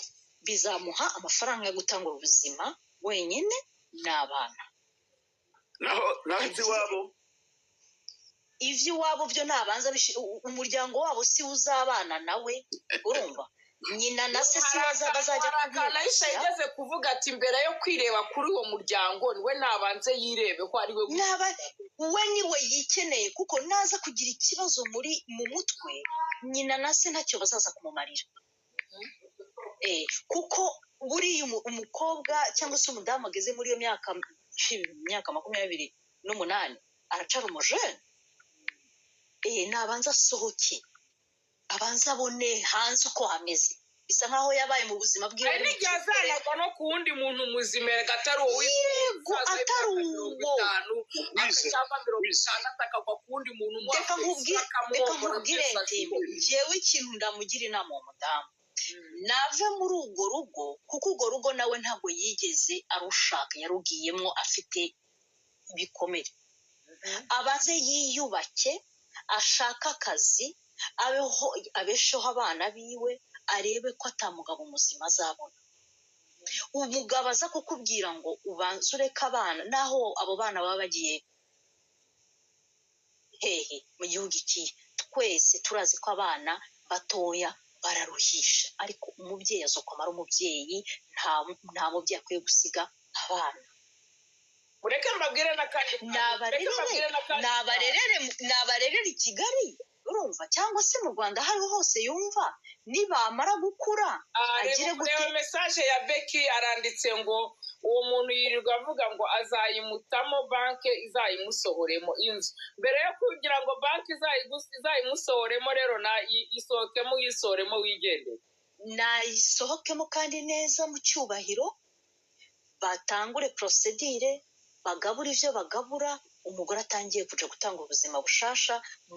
bizamuha amafaranga yo gutanga ubuzima wenyine n'abana. Naho iby'iwabo? Iby'iwabo byo nabanza umuryango wabo si we uzabana nawe, urumva, nyina na se si bazajya Hari akantu Aisha kumwubakira. yigeze kuvuga ati mbere yo kwireba kuri uwo muryango, niwe nabanze yirebe ko ari we. Naba we niwe yikeneye, kuko naza kugira ikibazo muri mu mutwe, nyina na se ntacyo bazaza kumumarira. Kuko buriya umukobwa cyangwa se umudamu ageze muri iyo myaka 28, aracara umujene. Nabanza asohoke, abanze abone hanze uko hameze. Bisa nkaho yabaye mu buzima bwiwe Hari ari mu n'igihe kirere. azanagwa no ku wundi muntu muzima erega, atari uwo. Yego, atari mirongo uwo. itanu Wize. cyangwa mirongo Wize. itandatu, akagwa ku wundi muntu umuha Reka nkubwire, reka akamwomora nkubwire byose. nti njyewe ikintu ndamugira inama, uwo mudamu nave muri urwo rugo, kuko urwo rugo nawe ntabwo yigeze arushaka, yarugiyemo afite ibikomere. Abanze yiyubake, ashake akazi, abeho, abesheho abana biwe, arebe ko atamugabo muzima azabona. Umugabo aza kukubwira ngo ubanze ureke abana, naho abo bana baba bagiye hehe, mu gihugu iki, twese turazi ko abana batoya bararuhisha, ariko umubyeyi azokomara umubyeyi. Nta mubyeyi akwiye gusiga abana. Mureke mbabwire n'akandi kantu. Mureke Nabarerere mbabwire n'akandi kantu. Nabarerere i Kigali, urumva, cyangwa se mu Rwanda aho ariho hose yumva. Nibamara gukura Ah, agire reba gute? Reba message ya Becky, aranditse ngo uwo muntu yirirwa avuga ngo azayimutamo, banki izayimusohoremo inzu. Mbere yo kugira ngo banki izayimusohoremo rero, na isohokemo, uyisohoremo wigendere. Nayisohokemo kandi neza mu cyubahiro, batangure procédure, bagabura ibyo bagabura. Umugore atangiye kuja gutanga ubuzima bushasha,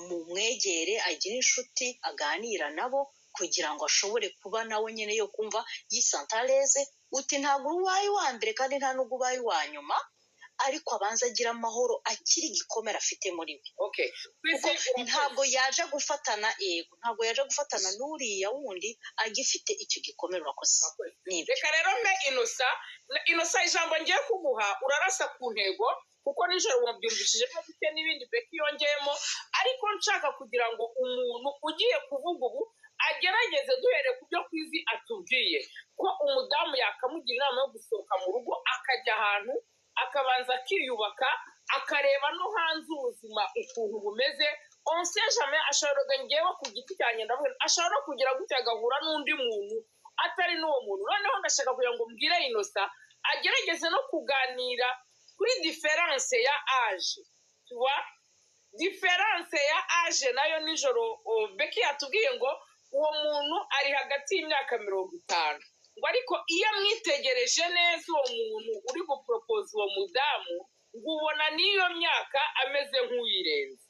mumwegere, agire inshuti aganira nabo, kugira ngo ashobore kuba nawe nyine yo kumva yisantareze, uti ntabwo ubaye uwa mbere kandi nta nubwo ubaye uwa nyuma. Ariko abanza agira amahoro, akiri igikomere afite muri we. Okay. Kuko ntabwo yaje gufatana, yego, ntabwo yaje gufatana n'uriya wundi agifite icyo gikomere. Urakoze, nibyo. Reka rero mpe Inosa. Inosa, ijambo ngiye kuguha urarasa ku ntego, kuko nijoro wabyumvishijemo bike n'ibindi Beki yongeyemo, ariko nshaka kugira ngo umuntu ugiye kuvuga ubu agerageze, duhereye ku byo Kwizi atubwiye, ko umudamu yakamugira inama yo gusohoka mu rugo, akajya ahantu, akabanza akiyubaka, akareba no hanze ubuzima ukuntu bumeze. On sait jamais, ashobora, ngewe ku giti cyanjye ndavuga, ashobora no kugira gutya agahura n'undi muntu atari n'uwo muntu. Noneho ndashaka kugira ngo mbwire Inosa agerageze no kuganira kuri différence ya âge, tu vois, différence ya âge nayo. Nijoro, oh, Beki yatubwiye ngo uwo muntu ari hagati y'imyaka 50, ngo ariko iyo amwitegereje neza, uwo muntu uri guporopoza uwo mudamu, ngo ubona n'iyo myaka ameze nk'uyirenze.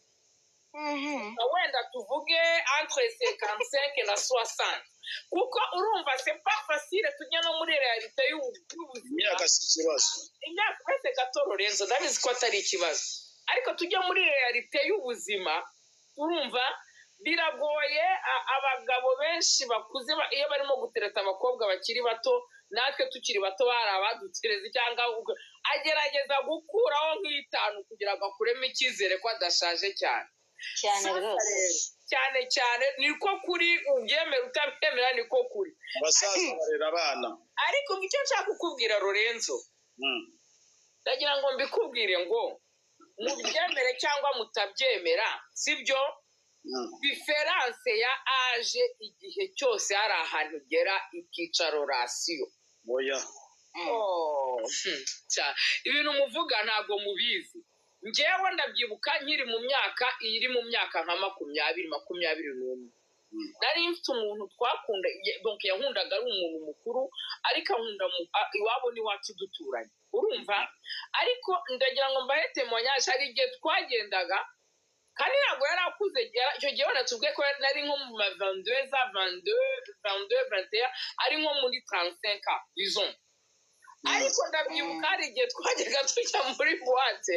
Na wenda tuvuge entre 55 na 60, kuko urumva c'est pas facile, tujya no muri réalité y'ubuzima. Imyaka si ikibazo. Imyaka, uretse gato Lorenzo, ndabizi ko atari ikibazo, ariko tujya muri réalité y'ubuzima, urumva biragoye. Abagabo benshi bakuze iyo barimo gutereta abakobwa bakiri bato, natwe tukiri bato bari abadutereze, cyangwa agerageza gukuraho nk'itanu kugira ngo akuremo icyizere ko adashaje cyane. Cyane. Sasa Rwose. rero, cyane cyane niko kuri, ubyemera utabyemera niko kuri. Abasaza barera abana. Ariko icyo nshaka kukubwira, Lorenzo, ndagira ngo mbikubwire ngo mubyemere cyangwa mutabyemera, sibyo? Différence ya âge, igihe cyose hari ahantu igera ikica relation. Oya. Oh, ibintu muvuga ntabwo mubizi. Njyewe ndabyibuka nkiri mu myaka iri mu myaka nka 20, 21, nari mfite umuntu twakunda, donc yankundaga ari umuntu mukuru, ariko ankunda iwabo n'iwacu duturanye, urumva? Ariko ndagira ngo mbahe témoignage. Hari igihe twagendaga, kandi ntabwo yari akuze, icyo gihe wenda tuvuge ko nari nko mu ma 22 za 22, 22, 21, ari nko muri 35 ans, disons. Ariko ndabyibuka hari igihe twajyaga tujya muri boîte,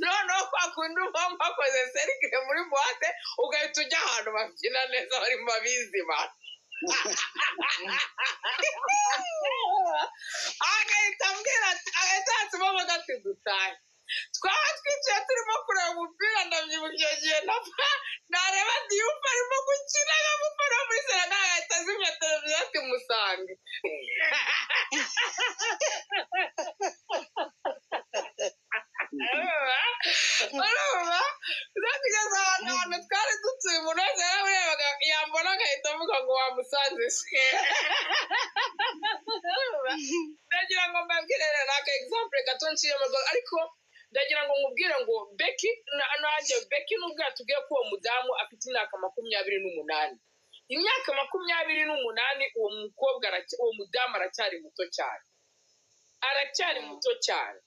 noneho kwa kundi uba wakoze cercle muri boîte, ugahita ujya ahantu babyina neza barimo abizima, agahita ambwira ati, agahita yatsimo ati dutahe. Twaba twicaye turimo kureba umupira, ndabyibuka icyo gihe napfa nareba Diyufu arimo gukina nkamufana muri Senegal, agahita azimya televiziyo ati musange. Urumva no kugeza ahantu twari dutuye, umuntu wese yaramurebaga, yambona agahita avuga ngo wamusanze se. Urumva? Ndagira ngo mbabwire rero, ni aka exemple gato nciyemo rwose, ariko ndagira ngo nkubwire ngo Beki nanjye Beki nubwo yatubwiye ko uwo mudamu afite imyaka 28, imyaka 28, uwo mukobwa uwo mudamu aracyari muto cyane, aracyari muto cyane.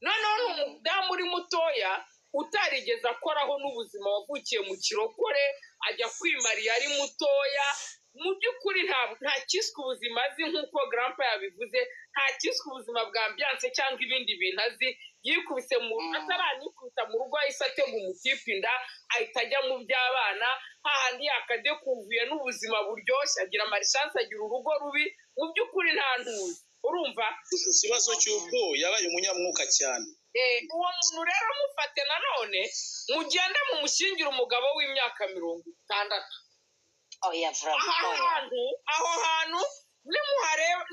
Noneho ni umudamu uri mutoya utarigeze akoraho n'ubuzima, wavukiye mu kirokore, ajya kwimariya ari mutoya. Mu by'ukuri nta kiswe ubuzima azi, nk'uko grandpa yabivuze, nta kiswe ubuzima bwa ambiance cyangwa ibindi bintu azi. Yikubise mu ataranikubita mu rugo, ahise atega umutipe inda, ahita ajya mu by'abana, hahandi yakadekuvuye n'ubuzima buryoshye, agira malchance, agira urugo rubi. Mu by'ukuri nta ntuzi, urumva? Ikibazo cy'uko yabaye umunyamwuka cyane. Uwo muntu rero mufate nanone mugende mumushyingire umugabo w'imyaka 60. Oya, vraiment. Aha Oya. hantu, aho hantu nimuhareba,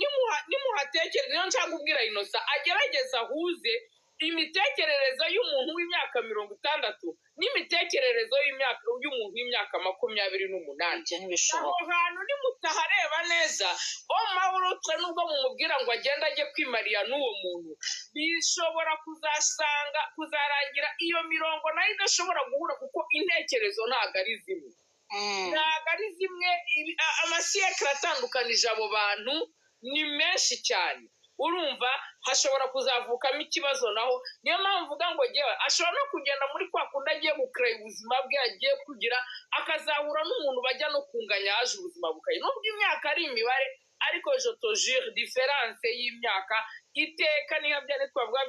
nimuhatekereza, niyo nshaka kubwira Inosa agerageza ahuze imitekerereze y'umuntu w'imyaka 60 n'imitekerereze y'umuntu w'imyaka 28. Ibyo Aho ntibishoboka. hantu nimutahareba neza, o mawurutse, nubwo mumubwira ngo agende ajye kwimariya n'uwo muntu, bishobora kuzasanga kuzarangira iyo mirongo nayo idashobora guhura, kuko intekerezo ntabwo ari zimwe. Ntabwo ari zimwe. Amasiyekare atandukanije abo bantu ni menshi cyane, urumva hashobora kuzavukamo ikibazo naho. Niyo mpamvu mvuga ngo ngewe ashobora no kugenda muri kwa kundi agiye gukureba ubuzima bwe, agiye kugira akazahura n'umuntu bajya no kunganya, yaje ubuzima bukayi, nubwo imyaka ari imibare. Ariko je te jure, différence y'imyaka iteka niyo byari twavuga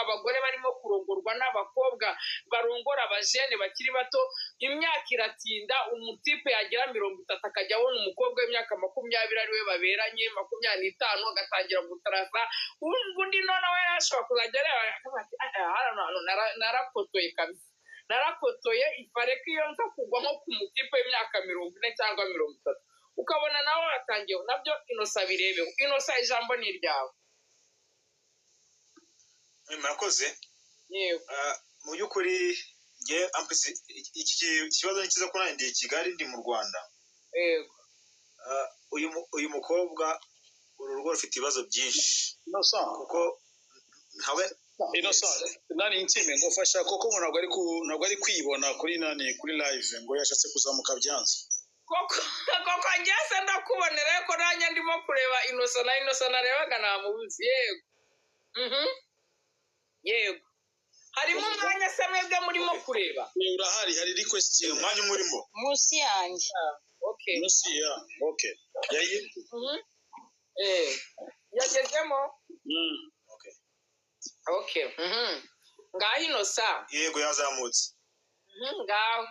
abagore barimo kurongorwa n'abakobwa barongora abajene bakiri bato. Imyaka iratinda, umutipe yagira 30 akajya abona umukobwa w'imyaka 20 ariwe baberanye, 25, agatangira gutarasa undi. Noneho yari ashobora kuzajya areba akavuga ati: "Ah, hano hantu narakotoye kabisa, narakotoye, ifareka iyo nza kugwa nko ku mutipe w'imyaka 40 cyangwa 30." Ukabona nawe watangiye nabyo. Inosa, birebeho. Inosa, ijambo ni iryawe. Murakoze. Yego. Ah, mu by'ukuri nge ampisi iki kibazo ni cyiza ko nanjye ndi i Kigali, ndi mu Rwanda. Ah, uyu mukobwa, uru rugo rufite ibibazo byinshi Innocent. Kuko ntawe. Innocent, nani intime ngo fasha koko ngo ntabwo ari kwibona kuri nani, kuri live, ngo yashatse kuzamuka byanze. Koko koko, njye ndakubonera ko nanjye ndimo kureba Inosa, na Inosa narebaga namubuze. Yego. Yego, harimo umwanya se mwebwe murimo kureba? Urahari, hari request. Umwanya umwe urimo. Munsi yanjye. Okay. Munsi ya, okay, yayi. Yagezemo. Okay. Okay. Ngaho Inosa. Yego, yazamutse. Ngaho.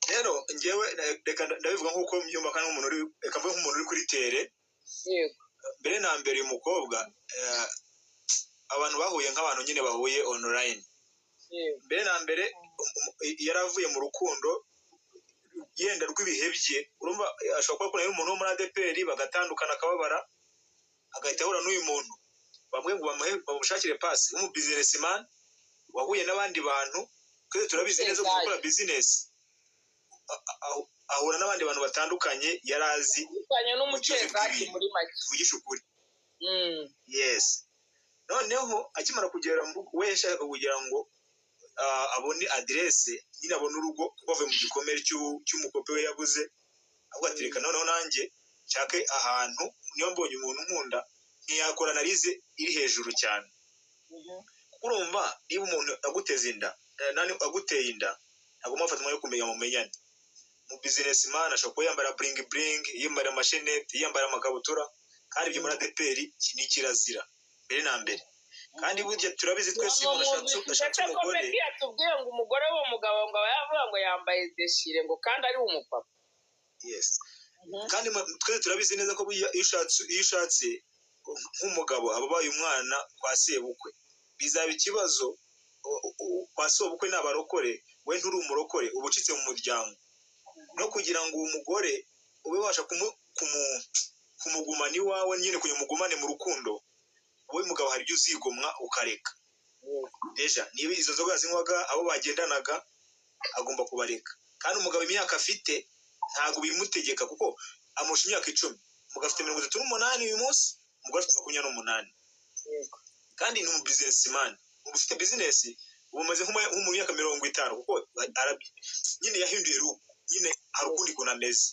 Rero ngewe reka ndabivuga nk'uko mbyumva kandi nk'umuntu uri, reka mvuge nk'umuntu uri kuri terrain. Mbere na mbere, uyu mukobwa, abantu bahuye nk'abantu nyine bahuye online. Mbere na mbere yari avuye mu rukundo yenda rw'ibihe bye. Urumva, ashobora kuba akundana n'umuntu wo muri ADEPR, bagatandukana, akababara, agahita ahura n'uyu muntu bamwe ngo bamuhe, bamushakire pasi, w'umu businessman wahuye n'abandi bantu. Twese turabizi neza ko gukora business ahura n'abandi bantu batandukanye yari azi. Bitanye n'umucezaki muri make. Tuvugishe ukuri. Yes, noneho akimara kugera mu rugo, we yashakaga kugira ngo abone aderese nyine, abone urugo, kuko avuye mu gikomere cy'umukope we yabuze. Ahubwo ati: "Reka noneho nanjye nshake ahantu, niba mbonye umuntu nkunda." Ntiyakora analyse iri hejuru cyane, kuko urumva niba umuntu aguteza inda, nani, aguteye inda, ntabwo mufata umwanya wo kumenya, mumenyane. Mu businessman ashobora kuba yambara bling bling, yambara amashenete, yambara amakabutura, kandi ibyo muri ADEPR ni kirazira mbere na mbere. Kandi burya turabizi twese, iyo umuntu ashatse Ndetse ko umugore. Beki yatubwiye ngo umugore w'uwo mugabo ngo aba yavuga ngo yambaye déchiré, ngo kandi ari umupapa. Yes, kandi twese turabizi neza ko burya iyo ushatse nk'umugabo aba abaye umwana kwa sebukwe, bizaba ikibazo. Kwa sebukwe ni abarokore, we nturi umurokore, uba ucitse mu muryango. No kugira ngo uwo mugore ube wabasha kumugumana iwawe nyine, kugira umugumane mu rukundo, wowe mugabo hari ibyo uzigomwa ukareka. Déjà niba izo nzoga yazinywaga, abo bagendanaga agomba kubareka. Kandi umugabo imyaka afite ntabwo bimutegeka, kuko amurusha imyaka 10. Umugabo afite 38 uyu munsi, umugore afite 28. Kandi ni umu businessman, ubu ufite business, ubu umaze nko mu myaka 50, kuko nyine yahinduye rugo, nyine hari ukundi kuntu ameze.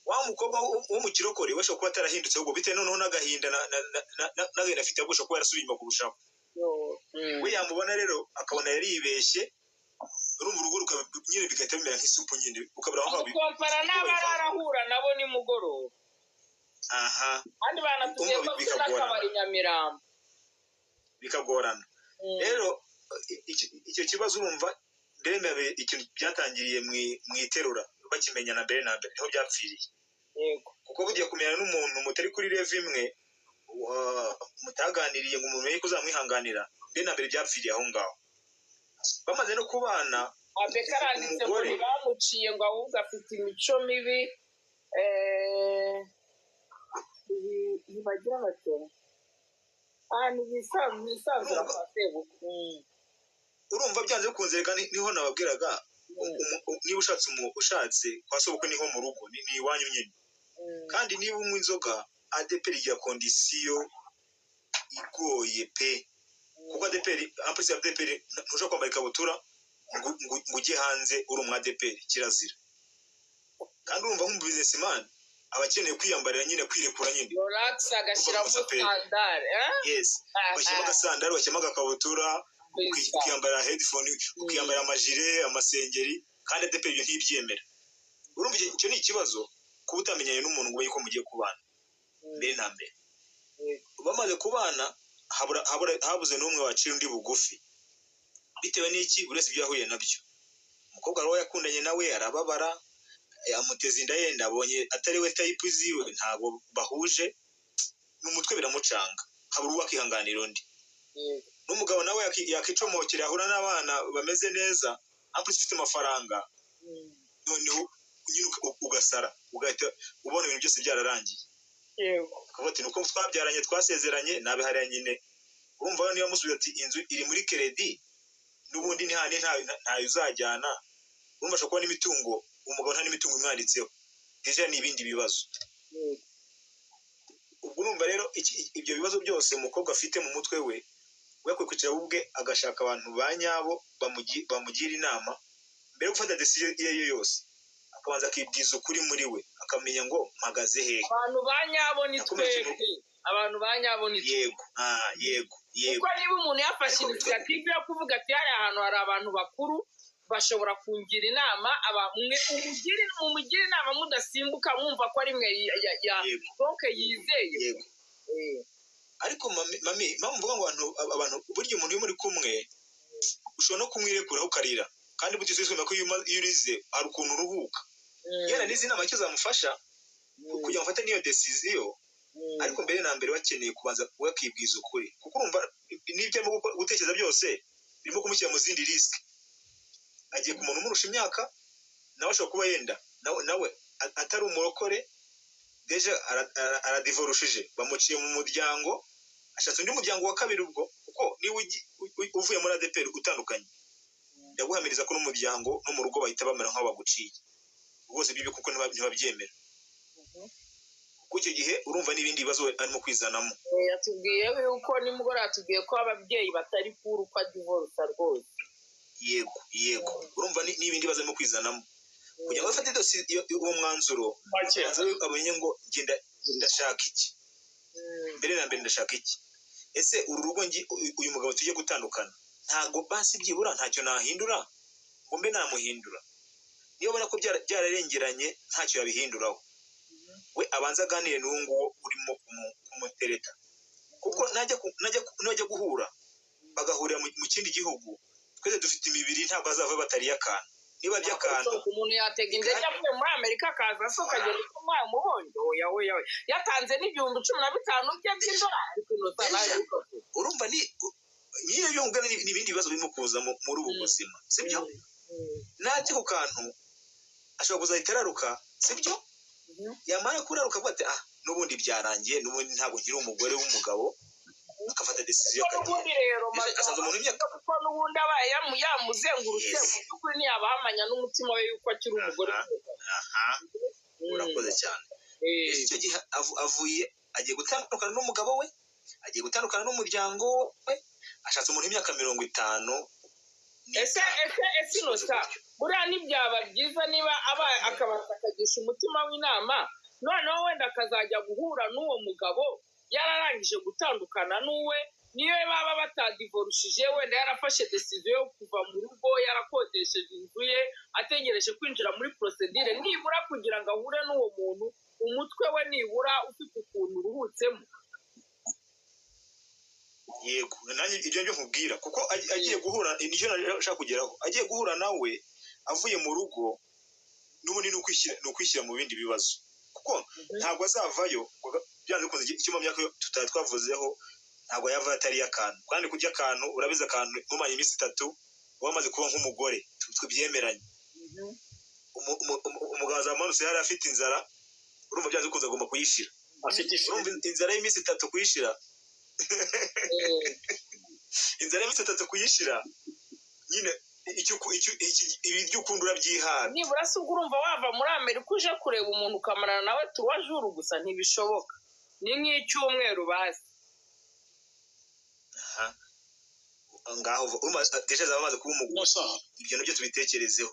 Wa mukobwa wo mu kirokore we ashobora kuba atarahindutse, ahubwo bitewe noneho n'agahinda n'agahinda afite, ahubwo ashobora kuba yarasubiye inyuma kurushaho. We yamubona rero akabona yaribeshye. Urumva, urugo rukaba nyine bigahita bimera nk'isupu nyine, ukabura aho Amukompara n'abo arahura nabo nimugoroba. Aha. Kandi banatubwiye ko Urumva afite bikagorana. n'akabari Nyamirambo. Bikagorana. Rero icyo kibazo, urumva, mbere na mbere ikintu byatangiriye mu iterura, bakimenyana mbere na mbere niho byapfiriye. Kuko bugiye kumenyana n'umuntu mutari kuri level imwe, mutaganiriye ngo umuntu ko uzamwihanganira, mbere na mbere byapfiriye aho ngaho. Bamaze no kubana, Abeka aranditse ngo umugore ntibamuciye, ngo ahubwo afite imico mibi. Ntibagira bati aha ntibisanzura kwa sebukwe. Urumva, byanze bikunze, reka niho nababwiraga, niba ushatse ushatse kwa sobukwe, niho mu rugo, ni iwanyu nyine. Kandi niba unywa inzoga, ADEPR igira condition igoye pe, kuko ADEPR, ampisi ya ADEPR, ntushobora kwambara ikabutura ngo ujye hanze uri umu ADEPR, kirazira. Kandi urumva, nk'umu businessman aba akeneye kwiyambarira nyine, kwirekura nyine. Relax, agashyiramo Urumva pe. sandale, eh? Yes, ugashyiramo agasandari, ugashyiramo agakabutura, ukiyambara headphone, ukiyambara amajire, amasengeri, kandi ADEPR ibyo ntibyemera. Urumva, icyo ni ikibazo, kuba utamenyanye n'umuntu ngo umenye ko mugiye kubana. Mbere na mbere bamaze kubana, habuze n'umwe wacira undi bugufi. Bitewe n'iki? Buri wese ibyo yahuye nabyo. Umukobwa wari yakundanye nawe arababara, amuteza inda, yenda abonye atari we type ziwe, ntabwo bahuje n'umutwe, biramucanga, habura uwo akihanganira undi. N'umugabo nawe yakicomokera, yahura n'abana bameze neza, ampuse ufite amafaranga, noneho nyine ugasara, ugahita ubona ibintu byose byararangiye. Akavuga ati: "Nuko twabyaranye, twasezeranye nabe hariya." Nyine urumva niba amusubiza ati: "Inzu iri muri crédit n'ubundi ni handi, ntayo uzajyana." Urumva ashobora kuba n'imitungo, umugabo nta n'imitungo imwanditseho, déjà ni ibindi bibazo. Ubwo urumva rero ibyo bibazo byose umukobwa afite mu mutwe we, we akwiye kwicara ubwe agashaka abantu ba nyabo bamugira inama mbere yo gufata decision iyo ari yo yose, akabanza akibwiza ukuri muri we, akamenya ngo mpagaze hehe. Abantu ba nyabo ni Nakomeje twebwe, abantu ba nyabo ni twe. Yego, yego, yego. Kuko niba umuntu yafashe Ariko initiative yo kuvuga ati: "Hariya ahantu hari abantu bakuru bashobora kungira inama," mwe mumugire inama, mudasimbuka mwumva ko ari mwe donc yizeye. Yego, ariko mami, impamvu mvuga ngo abantu burya umuntu iyo muri kumwe ushobora no kumwirekuraho ukarira, kandi burya uzisumira ko iyo urize hari ukuntu uruhuka. Yenda n'izi nama icyo zamufasha kugira ngo afate n'iyo decision, ariko mbere na mbere bakeneye kubanza we akibwiza ukuri, kuko urumva n'ibyo arimo gutekereza byose birimo kumushyira mu zindi risque. Agiye ku muntu umurusha imyaka, nawe ashobora kuba yenda nawe atari umurokore, déjà aradivorushije, bamuciye mu muryango, ashatse undi muryango wa kabiri. Ubwo kuko niba uvuye muri ADEPR utandukanye, ndaguhamiriza ko n'umuryango no mu rugo bahita bamera nk'aho baguciye rwose ibyo, kuko ntibabyemera, kuko icyo gihe urumva n'ibindi bibazo arimo kwizanamo. Yatubwiye yuko nimugoroba, yatubwiye ko ababyeyi batari kuri uko adivorusa rwose. Yego, urumva n'ibindi bibazo arimo kwizanamo kugira ngo afate uwo mwanzuro, Make. abanza amenye ngo genda, ndashaka iki? Mbere na mbere ndashaka iki? Ese uru rugo uyu mugabo tujye gutandukana, ntabwo basi byibura ntacyo nahindura ngo mbe namuhindura? Niba ubona ko byararengeranye, ntacyo yabihinduraho, we abanza aganire n'uwo nguwo urimo kumutereta, kuko najya guhura bagahurira mu kindi gihugu, twese dufite imibiri, ntabwo azava batariye akantu. Niba arya akantu Umuntu yatega indege avuye muri Amerika akaza se ukagenda uko mwamubonye? Oya, oya, oya, yatanze n'15,000 bye by'idolari kunoza nawe. Deja, urumva ni nyine ibyo ngubwo ni ibindi bibazo birimo kuza muri ubu buzima, sibyo? Najya ku kantu ashobora kuzahita araruka, sibyo? Yamara kuraruka avuga ati: "Ah, n'ubundi byarangiye, n'ubundi ntabwo nkiri umugore w'umugabo," agafata decision Kuko akagenda. N'ubundi rero Ese asanze umuntu w'imyaka kuko n'ubundi abaye yamuzengurutse, Yes. mu by'ukuri ntiyabahamanya n'umutima we yuko akiri umugore w'umugabo. Aha, urakoze cyane. Ese icyo gihe avuye agiye gutandukana n'umugabo we, agiye gutandukana n'umuryango we, ashatse umuntu w'imyaka mirongo itanu Ese n'itanu. ese Inosa, buriya ntibyaba byiza niba abaye akabanza akagisha umutima w'inama, noneho wenda akazajya guhura n'uwo mugabo yararangije gutandukana n'uwe, niyo baba batadivorushije, wenda yarafashe décision yo kuva mu rugo, yarakodesheje inzu ye, ategereje kwinjira muri procédure, nibura kugira ngo ahure n'uwo muntu umutwe we nibura ufite ukuntu uruhutsemo? Yego, nanjye ibyo ngibyo nkubwira, kuko agiye guhura, nicyo nashaka kugeraho, agiye guhura nawe avuye mu rugo, n'ubundi ni ukwishyira mu bindi bibazo, kuko ntabwo azavayo byanze bikunze. Icyo mu myaka tutari twavuzeho, ntabwo yavayo atariye akantu. Kandi kurya akantu, urabizi, akantu mumanye iminsi 3 uba wamaze kuba nk'umugore, tubyemeranye. Umugabo azamanutse yari afite inzara, urumva byanze bikunze agomba kuyishira. Afite ifi. Urumva inzara y'iminsi 3 kuyishira, inzara y'iminsi 3 kuyishira nyine, ibiryo ukunda urabyihana. Nibura se ubwo urumva wava muri Amerika uje kureba umuntu ukamarana nawe 3 jours gusa? Ntibishoboka, ni nk'icyumweru bazi. Aha. Ngaho urumva déjà azaba amaze kuba umugore. Inosa. Ibyo nabyo tubitekerezeho,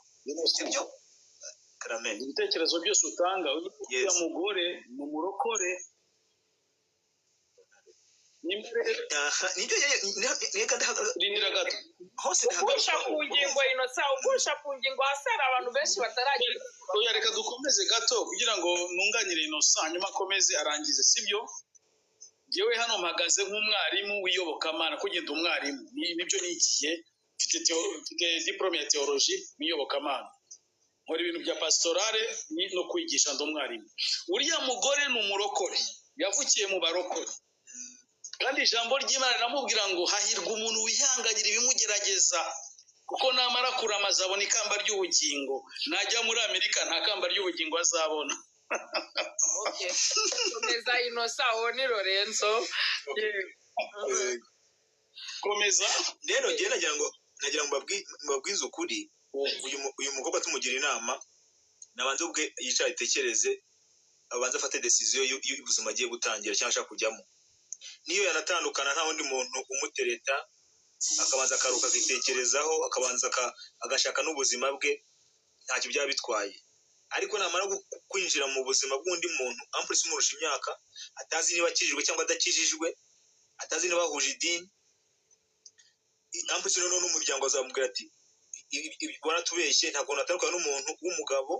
sibyo, Karame? Ibitekerezo byose utanga, uriya Yes. mugore ni umurokore. Aha, nibyo reka Rindira gato. Hose Ugusha ndahagarukaho. ku ngingo, Inosa, ugusha ku ngingo. Hasi hari abantu benshi bataragira. Oya, reka dukomeze gato kugira ngo nunganire Innocent, hanyuma akomeze arangize, sibyo? Njyewe hano mpagaze nk'umwarimu w'iyobokamana, kugenda umwarimu nibyo nigiye, mfite diplôme ya théologie mu iyobokamana, nkora ibintu bya pastorale no kwigisha, ndi umwarimu. Uriya mugore ni umurokore, yavukiye mu barokore, kandi ijambo ry'Imana riramubwira ngo hahirwa umuntu wihanganira ibimugerageza, kuko namara kurama azabona ikamba ry'ubugingo. Najya muri Amerika nta kamba ry'ubugingo azabona. Okay. Komeza, Inosa, uwo ni Lorenzo. Yego. Komeza. Rero njyewe nagira ngo mbabwize ukuri, uyu mukobwa tumugira inama nabanze ubwe yicara atekereze, abanze afate décision y'ubuzima agiye gutangira cyangwa ashaka kujyamo. Niyo yanatandukana nta wundi muntu umutereta, akabanza akaruka, akitekerezaho, akabanza agashaka n'ubuzima bwe, ntacyo byaba bitwaye. Ariko namara kwinjira mu buzima bw'undi muntu, en plus umurusha imyaka, atazi niba akijijwe cyangwa adakijijwe, atazi niba bahuje idini, en plus noneho n'umuryango azamubwira ati waratubeshye, nta kuntu atandukana n'umuntu w'umugabo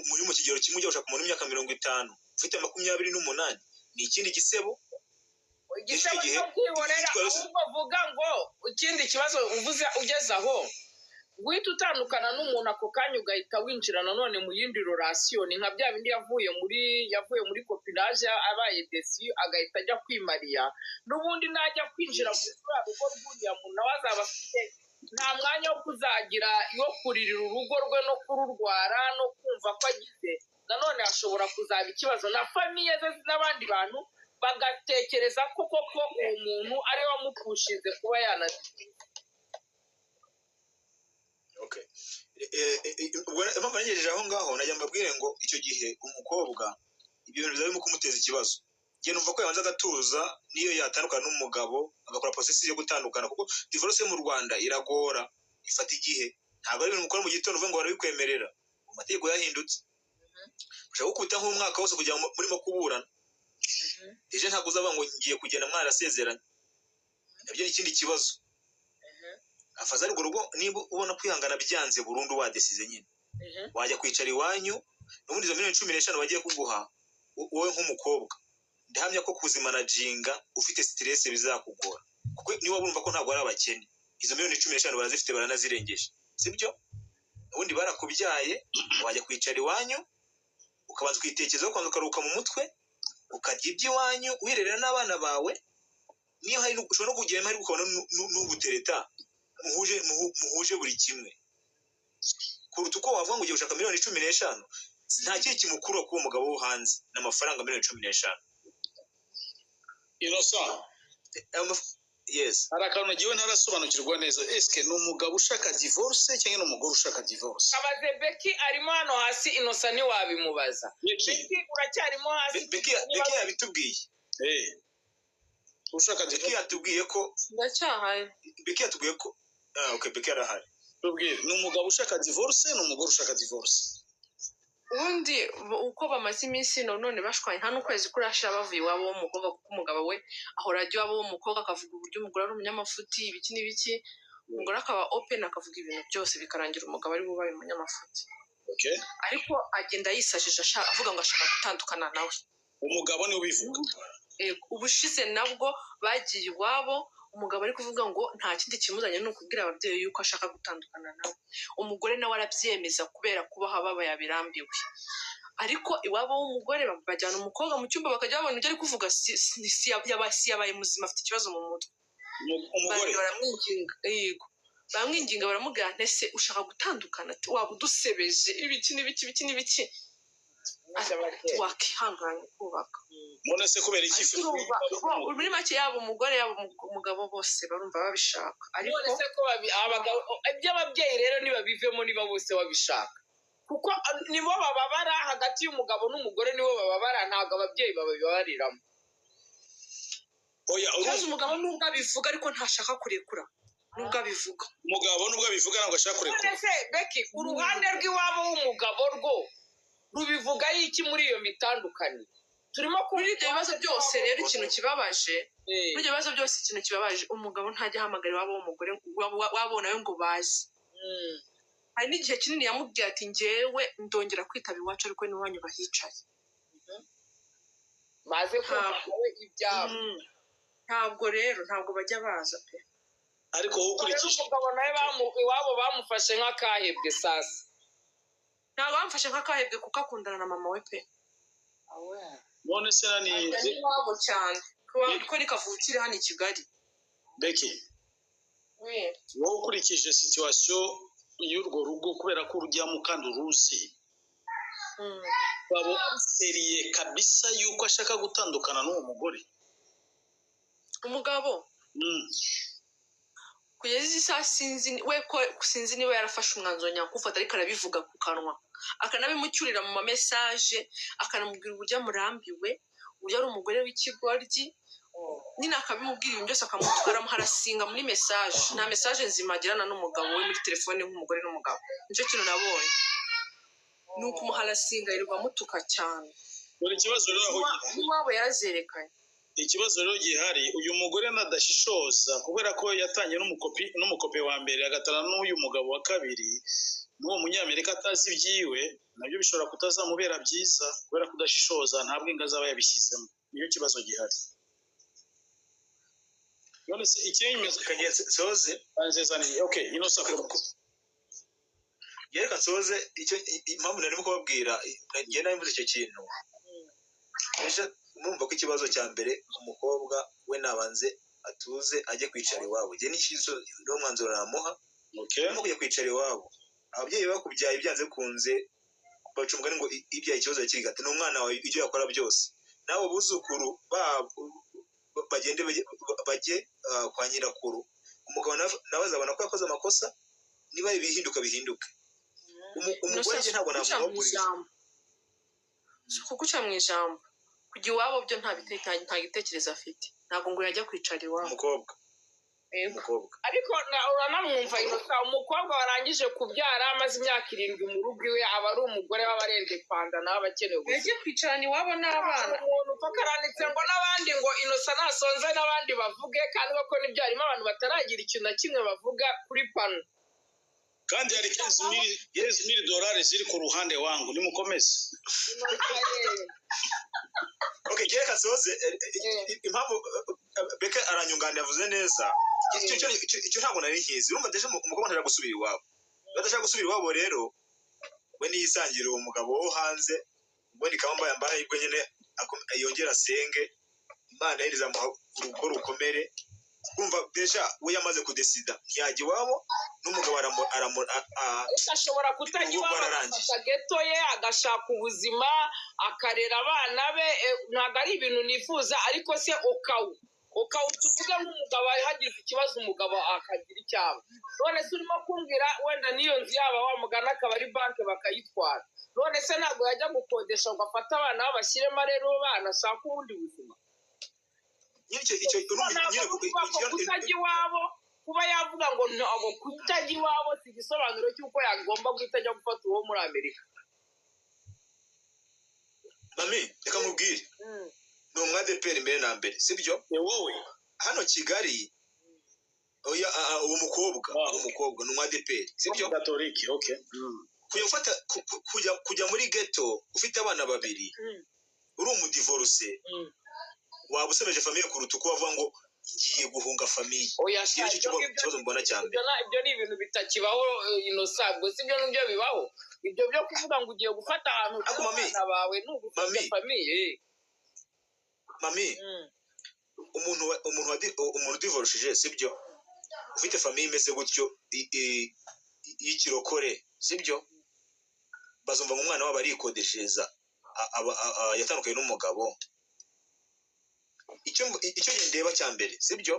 muri mu kigero kimwe, ujya gushaka umuntu w'imyaka 50 ufite 28, ni ikindi gisebo. Igisebo Icyo gihe cyo kwihorera. Icyitwa Ahubwo vuga ngo ikindi kibazo uvuze ugeze aho guhita utandukana n'umuntu ako kanya, ugahita winjira nanone mu yindi relation, ni nka bya bindi yavuye muri copinage abaye déçu, agahita ajya kwimariya. N'ubundi najya kwinjira muri ruriya rugo rw'uriya muntu, nawe azaba afite nta mwanya wo kuzagira yo kuririra urugo rwe no kururwara no kumva ko agize. Nanone hashobora kuzaba ikibazo na famille ze n'abandi bantu bagatekereza ko koko uwo muntu ariwe wamupushinze kuba yanatsinze. Okay. Ubwo impamvu nagejeje aho ngaho, najya mbabwire ngo icyo gihe umukobwa ibyo bintu bizaba birimo kumuteza ikibazo. Njye numva ko yabanza agatuza, niyo yatandukana n'umugabo agakora process yo gutandukana, kuko divorce mu Rwanda iragora, ifata igihe. Ntabwo ari ibintu mukora mu gitondo uvuga ngo barabikwemerera. Amategeko yahindutse, ushobora gukubita nk'umwaka wose kugira ngo murimo kuburana. Ejo ntabwo uzavuga ngo ngiye kugenda mwarasezeranye, nabyo ni ikindi kibazo. Afazari urwo rugo, niba ubona kwihangana byanze burundu, wadesize nyine wajya kwicara iwanyu. N'ubundi izo miliyoni 15 bagiye kuguha, wowe nk'umukobwa ndahamya ko kuzimanaginga ufite stress bizakugora, kuko niba wumva ko ntabwo ari abakene, izo miliyoni 15 barazifite, baranazirengeje, sibyo? Ubundi barakubyaye, wajya kwicara iwanyu ukabanza ukitekerezaho, ukabanza ukaruhuka mu mutwe, ukarya iby'iwanyu, wirerera n'abana bawe. Niyo hari ushobora no kugira amahirwe ukabona n'ugutereta muhuje buri kimwe, kuruta uko wavuga ngo ugiye gushaka miliyoni 15. Nta kindi kimukura kuba umugabo wo hanze ni amafaranga miliyoni 15. Innocent. Yes. Hari akantu ngewe ntarasobanukirwa neza. Eske ni umugabo ushaka divorce cyangwa ni umugore ushaka divorce? Abaze Beki, arimo hano hasi. Inosa, ntiwabimubaza? Beki. Beki, uracyarimo hasi? Beki yabitubwiye. Ushaka Beki divorce. yatubwiye ko Ndacyahari. Beki yatubwiye ko, ah, okay, Beki arahari. Tubwire, ni umugabo ushaka divorce, ni umugore ushaka divorce? Ubundi uko bamaze iminsi none bashwanye, nta n'ukwezi kurashira bavuye iwabo w'umukobwa, kuko umugabo we ahora ajya iwabo w'umukobwa akavuga uburyo umugore ari umunyamafuti, ibiki n'ibiki. Umugore akaba open, akavuga ibintu byose, bikarangira umugabo ari bubaye umunyamafuti. Ariko agenda yisajije, avuga ngo ashaka gutandukana nawe. Umugabo niwe ubivuga? Yego, ubushize nabwo bagiye iwabo, umugabo ari kuvuga ngo nta kindi kimuzanye ni ukubwira ababyeyi yuko ashaka gutandukana nawe. Umugore nawe arabyemeza kubera kubaho ababaye, abirambiwe. Ariko iwabo w'umugore bajyana umukobwa mu cyumba, bakajya babona ibyo ari kuvuga, si yabaye muzima, afite ikibazo mu mutwe. Umugore? Baragenda baramwinginga, yego, baramwinginga, baramubwira nti: "Ese ushaka gutandukana?" Ati: "Waba udusebeje, ibiki n'ibiki, ibiki n'ibiki." Ati: "Wakihanganye kubaka." None se kubera iki? Ariko urumva, muri make yaba umugore yaba umugabo bose barumva babishaka, ariko None se ko abagabo, iby'ababyeyi rero ntibabivemo niba bose babishaka, kuko nibo bababara. Hagati y'umugabo n'umugore nibo bababara, ntabwo ababyeyi babibabariramo. Oya. Ikibazo, Urumva, umugabo nubwo abivuga ariko ntashaka kurekura, nubwo abivuga. Umugabo nubwo abivuga ntabwo ashaka kurekura. None se Beki, uruhande rw'iwabo w'umugabo rwo rubivugaho iki muri iyo mitandukanire? Turimo Muri ibyo bibazo byose rero, ikintu kibabaje, Eh, muri ibyo bibazo byose ikintu kibabaje, umugabo ntajya ahamagara iwabo w'umugore, wabo nawe ngo baze. Hari n'igihe kinini yamubwiye ati: "Njyewe ndongera kwitaba iwacu, ariko n'iwanyu bahicaye." Baze kumva nawe ibyabo. Ntabwo rero, ntabwo bajya baza pe. Ariko wowe Rero ukurikije umugabo nawe iwabo bamufashe nk'akahebwe sasa. Ntabwo bamufashe nk'akahebwe, kuko akundana na mama we pe. None se nani? Ajya n'iwabo cyane ko ni kavukire hano i Kigali. Beki, wowe ukurikije situation y'urwo rugo, kubera ko urujyamo kandi uruzi, waba sérieux kabisa yuko ashaka gutandukana n'uwo mugore? Umugabo, kugeza izi saha sinzi we ko sinzi niba yarafashe umwanzuro nyakufata, ariko arabivuga ku kanwa, akanabimucyurira mu ma message, akanamubwira uburyo amurambiwe, uburyo ari umugore w'ikigoryi nyine, akabimubwira ibintu byose, akamutuka, aramuharasinga muri message. Nta message nzima agirana n'umugabo we muri telefone nk'umugore n'umugabo. Nicyo kintu nabonye, ni ukumuharasinga, yirirwa amutuka cyane. Dore ikibazo rero aho gihari. N'iwabo yarazerekanye. Ikibazo rero gihari, uyu mugore nadashishoza, kubera ko yatangiye n'umukopi n'umukope wa mbere, agatana n'uyu mugabo wa kabiri n'uwo munyamerika atazi ibyiwe, nabyo bishobora kutazamubera byiza, kubera kudashishoza, nta bwenge azaba yabishyizemo. Niyo kibazo gihari. None se ikimenyetso Reka njye nsoze. Nziza ni okay, inosa. Reka nsoze. Icyo impamvu narimo kubabwira, njye nari mvuze icyo kintu ejo, murumva ko ikibazo cya mbere, umukobwa we nabanze atuze, ajye kwicara iwabo. Njye n'ikibazo, niwo mwanzuro namuha. Urimo kujya kwicara iwabo, ababyeyi bakubyaye, byanze bikunze baca umugani ngo ibyaye ikibazo kiri gata ni umwana wawe, ibyo yakora byose. N'abo buzukuru babo bagende bajye kwa nyirakuru. Umugabo nawe azabona ko yakoze amakosa, niba ibihinduka bihinduke. Umugore njye ntabwo Kuguca mu namuhagurira. ijambo, si ukuguca mu ijambo, kujya iwabo byo nta gitekerezo afite, ntabwo ngo yajya kwicara iwabo. Umukobwa. Yego. Umukobwa. Ariko uranamwumva Inosa, umukobwa warangije kubyara, amaze imyaka 7 mu rugo iwe, aba ari umugore w'abarendepanda, nawe aba akeneye ubuzima. Yagiye kwicarana iwabo n'abana. Umuntu upfa karanditse ngo n'abandi, ngo Inosa nasonze n'abandi bavuge, kandi koko nibyo, harimo abantu bataragira ikintu na kimwe bavuga kuri pano. Kandi hari 15,000 dolari ziri ku ruhande wangu, nimukomeze. Inosa ye. Okay, reka nsoze. Impamvu Beke aranyunganira, yavuze neza. Icyo ntabwo nari nkizi. Urumva deje umukobwa ntashaka gusubira iwabo. Iyo adashaka gusubira iwabo rero, we niyisangira uwo mugabo wo hanze, ubundi kaba mbaye amahirwe nyine, yongere asenge Imana ye izamuha urugo rukomere. Urumva déjà we yamaze kudesida, ntiyajya iwabo n'umugabo aramu aramu Ariko ashobora kutajya Urugo iwabo, rwararangiye. agafata geto ye, agashaka ubuzima, akarera abana be. Ntabwo ari ibintu nifuza, ariko se ukawu tuvuge nk'umugabo hagize ikibazo, umugabo akagira icyaba, none se urimo kumbwira wenda n'iyo nzu yaba wamugana akaba ari banki bakayitwara, none se ntabwo yajya gukodesha ngo afate abana babashyiremo, rero bana ashake ubundi buzima? Nyine icyo urumva Ntabwo nyine kuvuga ko kutajya iwabo, kuba yavuga ngo ntabwo kutajya iwabo si igisobanuro cy'uko yagomba guhita ajya gufata uwo muri Amerika. Mami, reka nkubwire, ni umwadeperi mbere na mbere, sibyo? Ni wowe. Hano Kigali, oya, uwo mukobwa, uwo mukobwa ni umwadeperi, sibyo? Katolike, okay. Kujya gufata kujya muri ghetto ufite abana babiri, uri umudivorce, waba usebeje famille kuruta uko wavuga ngo ngiye guhunga famille. Oya. Iki nicyo kibazo mbona cya mbere. Ibyo ni ibintu bitakibaho, Inosa. Ubwo si byo nibyo bibaho, ibyo byo kuvuga ngo ugiye gufata ahantu Ariko mami, abana bawe ni ugufata mami. famille. Mami, umuntu udivorushije, sibyo, ufite famille imeze gutyo y'ikirokore, sibyo, bazumva ngo umwana wabo arikodeshereza, yatandukanye n'umugabo. Icyo njye ndeba cya mbere, sibyo,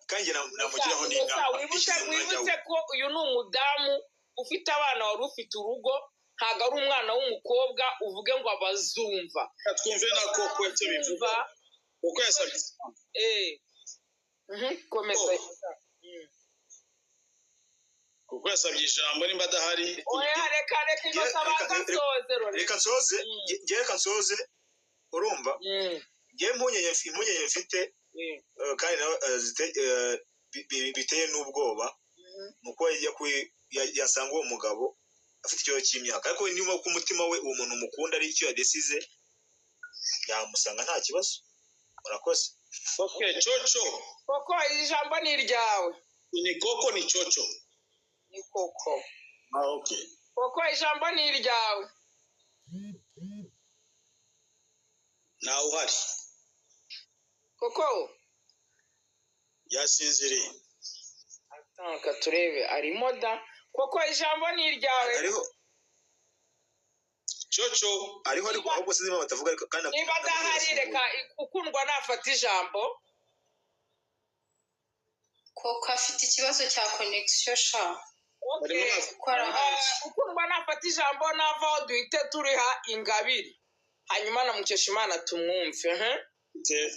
kandi njye namugiraho Inosa, n'inama wibutse ishyize mu mwanya we. Wibutse ko uyu ni umudamu ufite abana, wari ufite urugo, ntabwo ari umwana w'umukobwa uvuge ngo abazumva. Twumve na koko icyo bivuga, kuko yasabye. Komeza. Kuko yasabye ijambo, nimba adahari. Oya, reka Inosa abanza asoze, Rore. Reka nsoze. Njye reka nsoze. Urumva, ngewe impungenge mfite, kandi nawe biteye n'ubwoba, ni uko yasanga uwo mugabo afite ikibazo cy'imyaka. Ariko niba ku mutima we uwo muntu mukunda ari icyo yadesize, yamusanga nta kibazo. Murakoze. Okay, Coco. Koko, iri jambo ni iryawe. Ni Koko, ni Coco? Ni Koko. Ah, okay. Koko, ijambo ni iryawe. Ntawe uhari. Koko. Yasinziriye. Reka turebe, arimo da. Koko, ijambo ni iryawe. Ariho. Coco. Ariho, ariko ahubwo sinzi impamvu batavuga, ariko kandi Niba adahari, reka Ukundwa nafata ijambo. Koko afite ikibazo cya connection sha. Okay. Kuko arahari. Ukundwa nafata ijambo, navaho duhite turiha Ingabire, hanyuma na Mukeshimana tumwumve. Okay.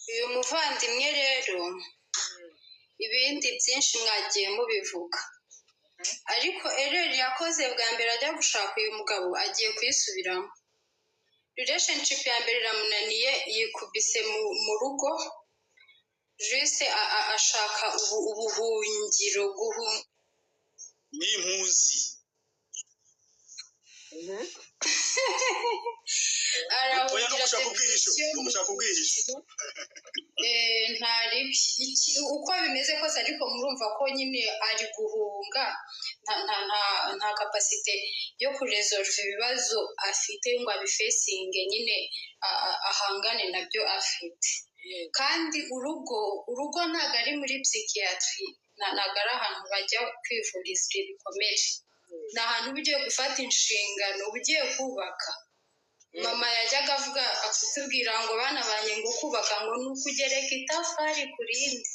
Uyu muvandimwe rero, ibindi byinshi mwagiye mubivuga, ariko erreur yakoze bwa mbere ajya gushaka uyu mugabo agiye kuyisubiramo. Relationship ya mbere iramunaniye, yikubise mu rugo juste ashaka ubuhungiro Ni impunzi. Oya, no Arahungira gushaka ubwihisho. depression. No gushaka ubwihisho. Ntari uko bimeze kose, ariko murumva ko nyine ari guhunga, nta capacité yo kuresolve ibibazo afite ngo abifacinge nyine, ahangane nabyo afite. Kandi urugo ntabwo ari muri psychiatry, ntabwo ari ahantu bajya kwivuriza ibikomere. Ni ahantu uba ugiye gufata inshingano, uba ugiye kubaka. Mama yajyaga avuga, akatubwira ngo bana banjye, ngo kubaka ngo ni ukugereka itafari ku rindi.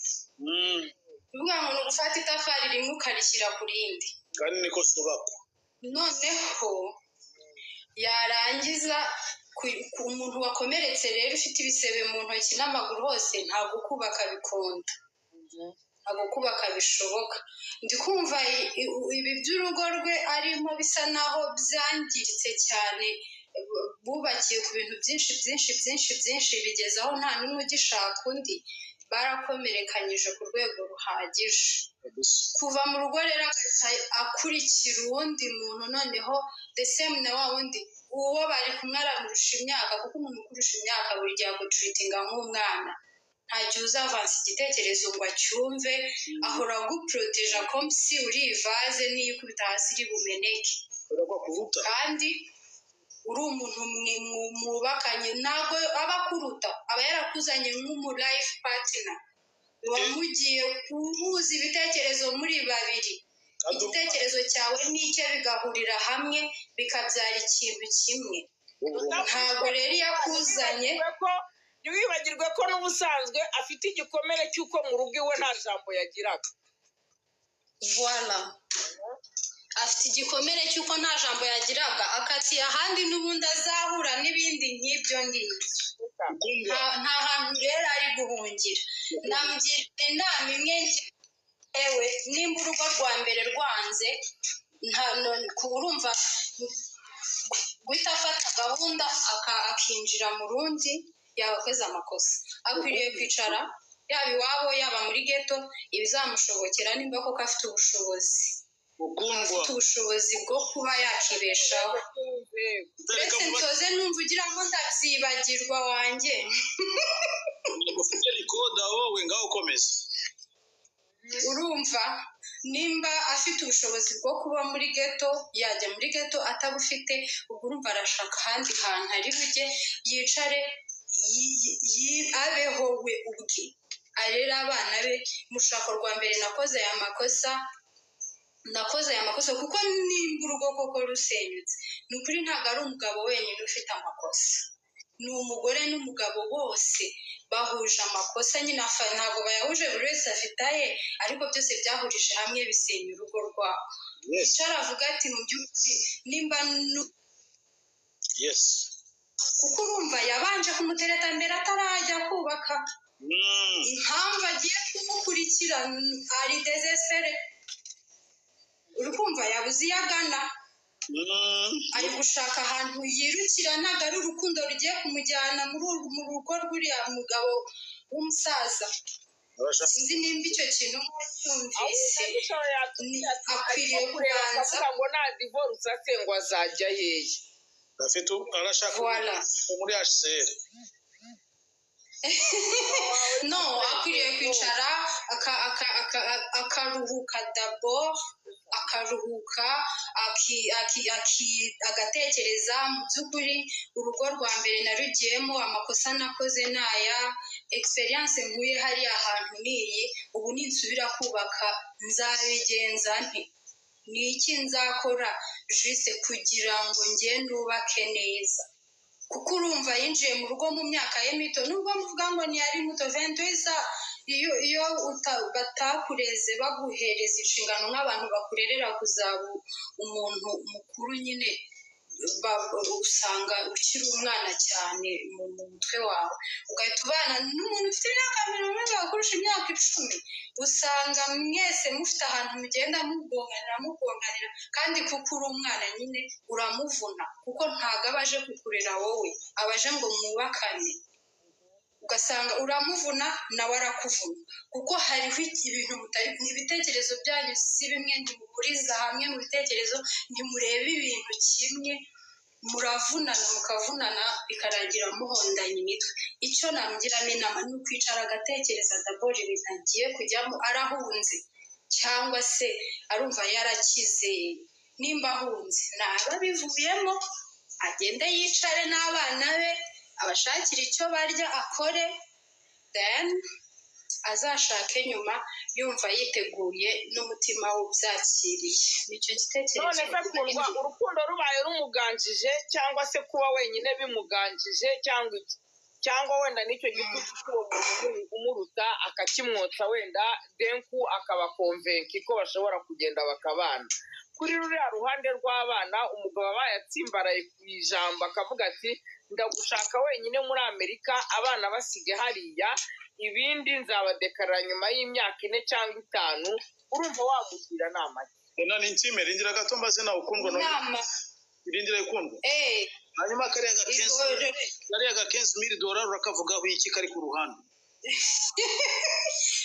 Kuvuga ngo ni ugufata itafari rimwe ukarishyira ku rindi. Kandi niko zubakwa. Noneho yarangiza ku muntu wakomeretse rero, ufite ibisebe mu ntoki n'amaguru hose, ntabwo kubaka bikunda, ntabwo kubaka bishoboka. Ndi kumva ibi by'urugo rwe arimo bisa naho byangiritse cyane, bubakiye ku bintu byinshi byinshi byinshi byinshi, bigeze aho nta n'umwe ugishaka undi, barakomerekanyije ku rwego ruhagije. Kuva mu rugo rero agahita akurikira uwundi muntu, noneho the same na wa wundi, uwo bari kumwe aramurusha imyaka, kuko umuntu ukurusha imyaka buri gihe agutreatinga nk'umwana. Nta gihe uzavansa igitekerezo ngo acyumve, ahora aguproteja comme si uri ivase, niyo ikubita hasi iri bumeneke. Uragwa kuvuta. Kandi uri umuntu mwubakanye, ntabwo aba akuruta, aba yarakuzanye nk'umu life partner wamugiye guhuza ibitekerezo muri babiri, igitekerezo cyawe n'icye bigahurira hamwe bikabyara ikintu kimwe. Ntabwo rero iyo akuzanye Ntiwibagirwe ko n'ubusanzwe afite igikomere cy'uko mu rugo iwe nta jambo yagiraga. Voilà, afite igikomere cy'uko nta jambo yagiraga, akatiye ahandi n'ubundi azahura n'ibindi nk'ibyo ngibyo. Nta hantu rero ari guhungira. Namugira inama imwe njyewe: nimba urugo rwa mbere rwanze, nta urumva guhita afata gahunda akinjira mu rundi, yaba akoze amakosa. Akwiriye kwicara, yaba iwabo, yaba muri ghetto, ibizamushobokera, nimba koko afite ubushobozi, Mukundwa. afite ubushobozi bwo kuba yakibeshaho. Reka Uretse mubaze. nsoze, numva ugira ngo ndabyibagirwa wanjye. Ufite recorder wowe, ngaho ukomeza. Urumva, nimba afite ubushobozi bwo kuba muri ghetto, yajya muri ghetto. Atabufite, ubwo urumva arashaka ahandi hantu ari bujye yicare, abeho we ubwe, arere abana be. Mushako rwa mbere nakoze aya makosa, nakoze aya makosa, kuko nimba urugo koko rusenyutse, ni ukuri ntabwo ari umugabo wenyine ufite amakosa, ni umugore n'umugabo bose bahuje amakosa nyine. Ntabwo bayahuje, buri wese afite aye, ariko byose byahurije hamwe bisenya urugo rwabo. Yicara avuga ati mu by'ukuri nimba kuko urumva yabanje kumutereta mbere atarajya kubaka. Impamvu agiye kumukurikira, ari désespéré, uri kumva yabuze iyo agana. Ari gushaka ahantu yirukira, ntabwo ari urukundo rugiye kumujyana mu rugo rw'uriya mugabo w'umusaza. Sinzi nimba icyo kintu mwacyumvise. Akwiriye kubanza avuga ngo nta divorce ase ngo azajya hehe? Afite arashaka Voilà. muri HCR. No, akwiriye kwicara akaruhuka d'abord, akaruhuka, agatekereza mu by'ukuri: urugo rwa mbere narugiyemo, amakosa nakoze naya, experience nkuye hariya hantu niyi, ubu ninsubira kubaka nzabigenza nte? Ni iki nzakora juste kugira ngo njye nubake neza? Kuko urumva yinjiye mu rugo mu myaka ye mito, nubwo muvuga ngo ntiyari muto, 22, iyo batakureze baguhereza inshingano nk'abantu bakurerera kuzaba umuntu mukuru nyine, usanga ukiri umwana cyane mu mutwe wawe, ugahita ubana n'umuntu ufite imyaka 40 akurusha imyaka 10, usanga mwese mufite ahantu mugenda mugonganira mugonganira, kandi kuko uri umwana nyine uramuvuna, kuko ntabwo aba aje kukurera wowe, aba aje ngo mwubakane. Ugasanga uramuvuna nawe arakuvuna, kuko hariho ibintu mutari, ibitekerezo byanyu si bimwe, ntimuhuriza hamwe mu bitekerezo, ntimurebe ibintu kimwe, muravunana mukavunana, bikarangira muhondanye imitwe. Icyo namugiramo inama ni ukwicara agatekereza d'abord ibintu agiye kujyamo: arahunze cyangwa se arumva yarakize? Nimba ahunze, naba abivuyemo, agende yicare n'abana be, abashakire icyo barya, akore, then azashake nyuma yumva yiteguye n'umutima we ubyakiriye. Nicyo gitekerezo. None se Kundwa, urukundo rubaye rumuganjije, cyangwa se kuba wenyine bimuganjije, cyangwa iki, cyangwa wenda n'icyo gitutu cy'uwo muntu umuruta akakimwotsa, wenda denku akaba convaincu ko bashobora kugenda bakabana, kuri ruriya ruhande rw'abana, umugabo aba yatsimbaraye ku ijambo akavuga ati: "Ndagushaka wenyine muri Amerika, abana basige hariya, ibindi nzabadekarara nyuma y'imyaka 4 cyangwa 5," urumva wamugira nama ki? Nani ntime, rindira gato mbaze nawe Ukundwa no Inama. Rindira, Ukundwa. Hanyuma kariya ga $15,000 urakavugaho iki kari ku ruhande?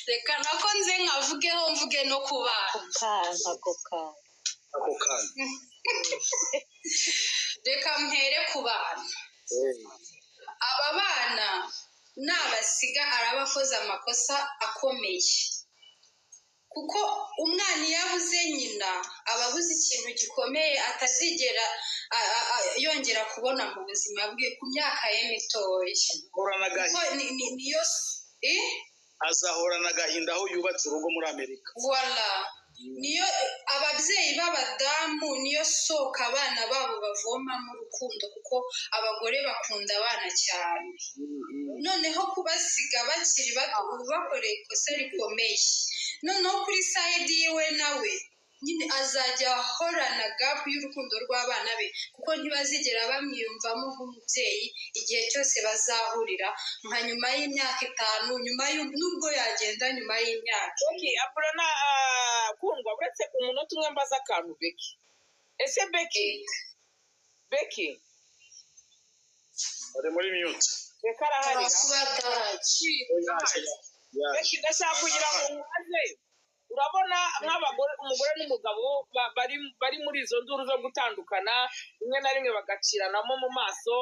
Reka nako nze nkavugeho, mvuge no ku bana. Ako kantu. Ako kantu. Reka mpere ku bana. Aba bana nabasiga araba akoze amakosa akomeye, kuko umwana iyo abuze nyina aba abuze ikintu gikomeye atazigera yongera kubona mu buzima bwe ku myaka ye mitoya. Ahorana Kuko agahinda. Niyo eh? Azahorana agahinda aho yubatse urugo muri Amerika. Voilà, niyo ababyeyi b'abadamu niyo soko abana babo bavomamo urukundo, kuko abagore bakunda abana cyane. Noneho kubasiga bakiri bato uba bakoreye ikosa rikomeye. Noneho kuri side yiwe, nawe nyine azajya ahorana gap y'urukundo rw'abana be, kuko ntibazigera bamwiyumvamo nk'umubyeyi igihe cyose bazahurira nka nyuma y'imyaka 5, nyuma nubwo yagenda nyuma y'imyaka Becky abura Kundwa, uretse umunota umwe mbaza akantu Becky. Ese Becky, Becky? Ari muri mute. Reka, arahari. Kuba adahari. Yaje, yaje. Becky, ndashaka kugira ngo mubaze: urabona nk'abagore, umugore n'umugabo bari muri izo nduru zo gutandukana, rimwe na rimwe bagaciranamo mu maso: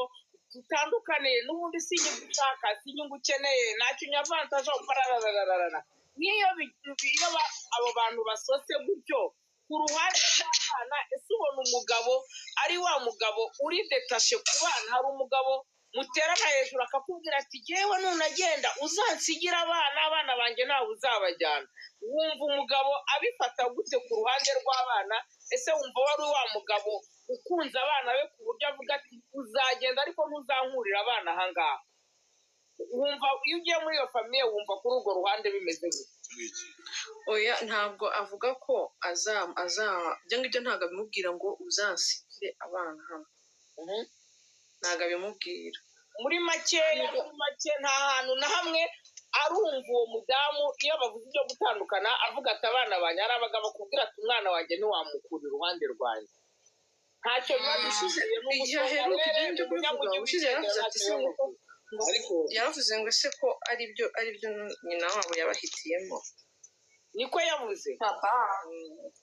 "Dutandukane n'ubundi si inyungu ushaka, si inyungu ukeneye, ntacyo unyavantaje," pararararara. Nk'iyo iyo abo bantu basose gutyo, ku ruhande rw'abana, ese ubona umugabo ari wa mugabo uri détaché ku bana? Hari umugabo muterana hejuru akakubwira ati: "Yewe, nunagenda uzansigira abana, abana banjye ntawe uzabajyana." Wumva umugabo abifata gute ku ruhande rw'abana? Ese wumva wari wa mugabo ukunze abana be ku buryo avuga ati: "Uzagenda ariko ntuzankurira abana ahangaha"? Wumva iyo ugiye muri iyo famille, wumva kuri urwo ruhande bimeze gute? Oya, ntabwo avuga ko aza aza ibyo ngibyo, ntabwo abimubwira ngo uzansigire abana hano, ntabwo abimubwira. Muri makeya, muri make, nta hantu na hamwe arumva uwo mudamu iyo bavuze ibyo gutandukana avuga ati: "Abana banjye." Hari abagabo bakubwira ati: "Umwana wanjye ntiwamukura iruhande rwanjye." Ntacyo biba Ubushize bishingiye igihe aheruka ibyo ngibyo kubivuga, ubushize yaravuze ati se ngo Ariko yaravuze ngo ese ko ari byo nyina wabo yabahitiyemo. Niko yavuze. Papa.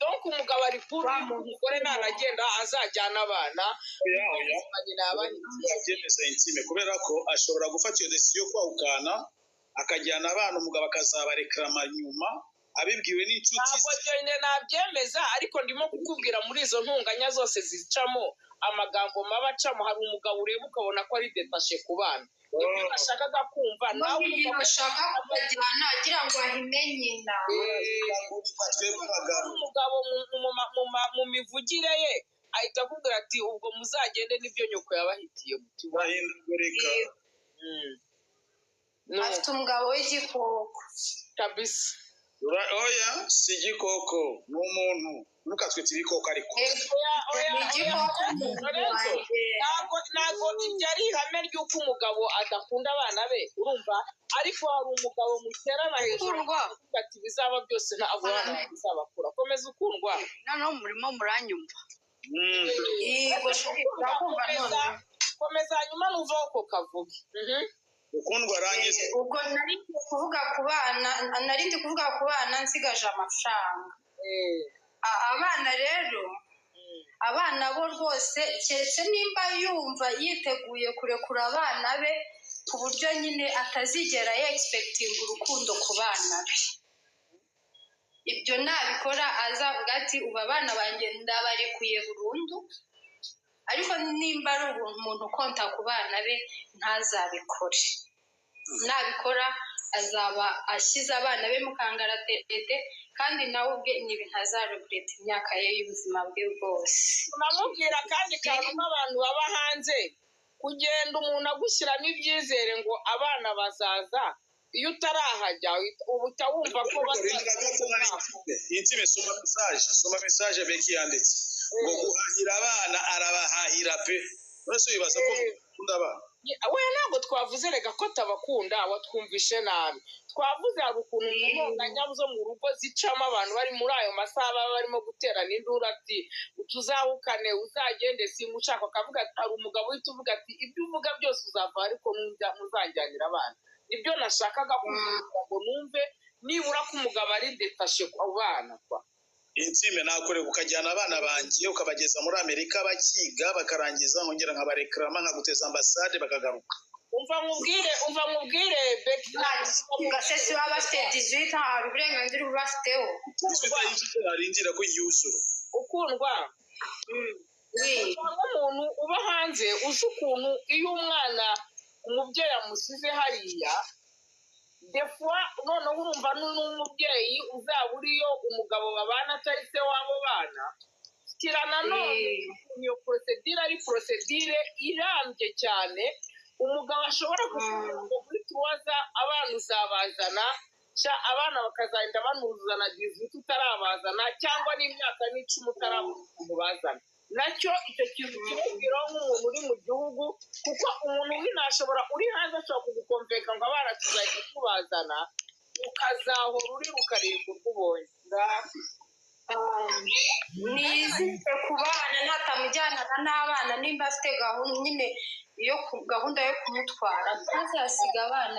Donc umugabo ari kuri Wa muntu umugore nanagenda azajyana abana. Oya, oya. Nyina yabahitiye. Abyemeza intime, kubera ko ashobora gufata iyo décision yo kwahukana, akajyana abana, umugabo akazabarekarama nyuma abibwiwe n'inshuti. Ntabwo njye nabyemeza, ariko ndimo kukubwira muri izo ntunganya zose zicamo, amagambo mabi acamo, hari umugabo ureba ukabona ko ari détaché ku bana. Nibyo nashakaga kumva nawe. N'igihe bashaka kubajyana agira ngo ahime nyina. Twebwe abagabo Umugabo mu mivugire ye ahita akubwira ati: "Ubwo muzagende, nibyo nyoko yabahitiye." Bahindagurika. Afite umugabo w'igikoko. Kabisa. Oya, si igikoko, ni umuntu. Ntukatwite ibikoko ariko. Oya, oya. Ni igikoko. Lorenzo, ntabwo ibyo ari ihame ry'uko umugabo adakunda abana be, urumva? Ariko hari umugabo muterana hejuru Ukundwa. avuga ati: "Bizaba byose, ntabwo abana bizabakura." Komeza, ukundwa. Noneho murimo muranyumva? Yego, Urakumva Komeza. none? Komeza, hanyuma nuvaho ko kavuge. Ukundwa, arangiza. Ubwo nari ndi kuvuga ku bana, nari ndi kuvuga ku bana nsigaje amafaranga. Abana rero, abana bo rwose, keretse nimba yumva yiteguye kurekura abana be ku buryo nyine atazigera yexpectinga urukundo ku bana be. Ibyo nabikora azavuga ati: "Ubu abana banjye ndabarekuye burundu." Ariko nimba ari umuntu ukonta ku bana be, ntazabikore. Nabikora azaba ashyize abana be mu kangaratete, kandi nawe ubwe ni ibintu azaregreta imyaka ye y'ubuzima bwe bwose. Tunamubwira kandi kantu nk'abantu baba hanze, kugenda umuntu agushyiramo ibyizere ngo abana bazaza, iyo utarahajya uba uhita wumva ko bazaza. Intime, soma message, soma message Beki yanditse ngo guhahira abana, arabahahira pe. None se wibaza ko mukunda abana? We, ntabwo twavuze rega ko tabakunda, watwumvishe nabi. Twavuze hari ukuntu mu ntonganya zo mu rugo zicamo, abantu bari muri ayo masaha baba barimo guterana induru ati: "Tuzahukane, uzagende, simushaka." Akavuga ati, hari umugabo uhita uvuga ati: "Ibyo uvuga byose uzava, ariko muzanjyanira abana." Nibyo nashakaga kuvuga ngo numve nibura ko umugabo ari détaché ku bana kwa. Intime, nakoreka ukajyana abana banjye ukabageza muri Amerika, bakiga bakarangiza, nkongera nkabarekarama, nkaguteza ambasade bakagaruka. Umva nkubwire, umva nkubwire, Beki. Gase baba bafite 18, hari uburenganzira uba bafiteho. Arindira ko yuzura. Ukundwa, nk'umuntu uba hanze uzi ukuntu iyo umwana umubyeyi amusize hariya, des fois noneho urumva n'umubyeyi uzaba uriyo, umugabo babana atari se w'abo bana, kira nanone iyo procédure ari procédure irambye cyane. Umugabo ashobora kukubwira ngo muri tuwaza abana uzabazana, abana bakazagenda banuzana 18 utarabazana, cyangwa n'imyaka n'icumi utarabona ukuntu bazana. Nacyo icyo kintu kimubwiraho nk'umuntu uri mu gihugu, kuko umuntu w'inashobora uri hanze ashobora kugukomveka ngo abana tuzahita tubazana, ukazahora uri ukareba urwo ubonye. Nizite ku bana, natamujyanana n'abana, nimba afite gahunda nyine yo gahunda yo kumutwara, ntazasiga abana.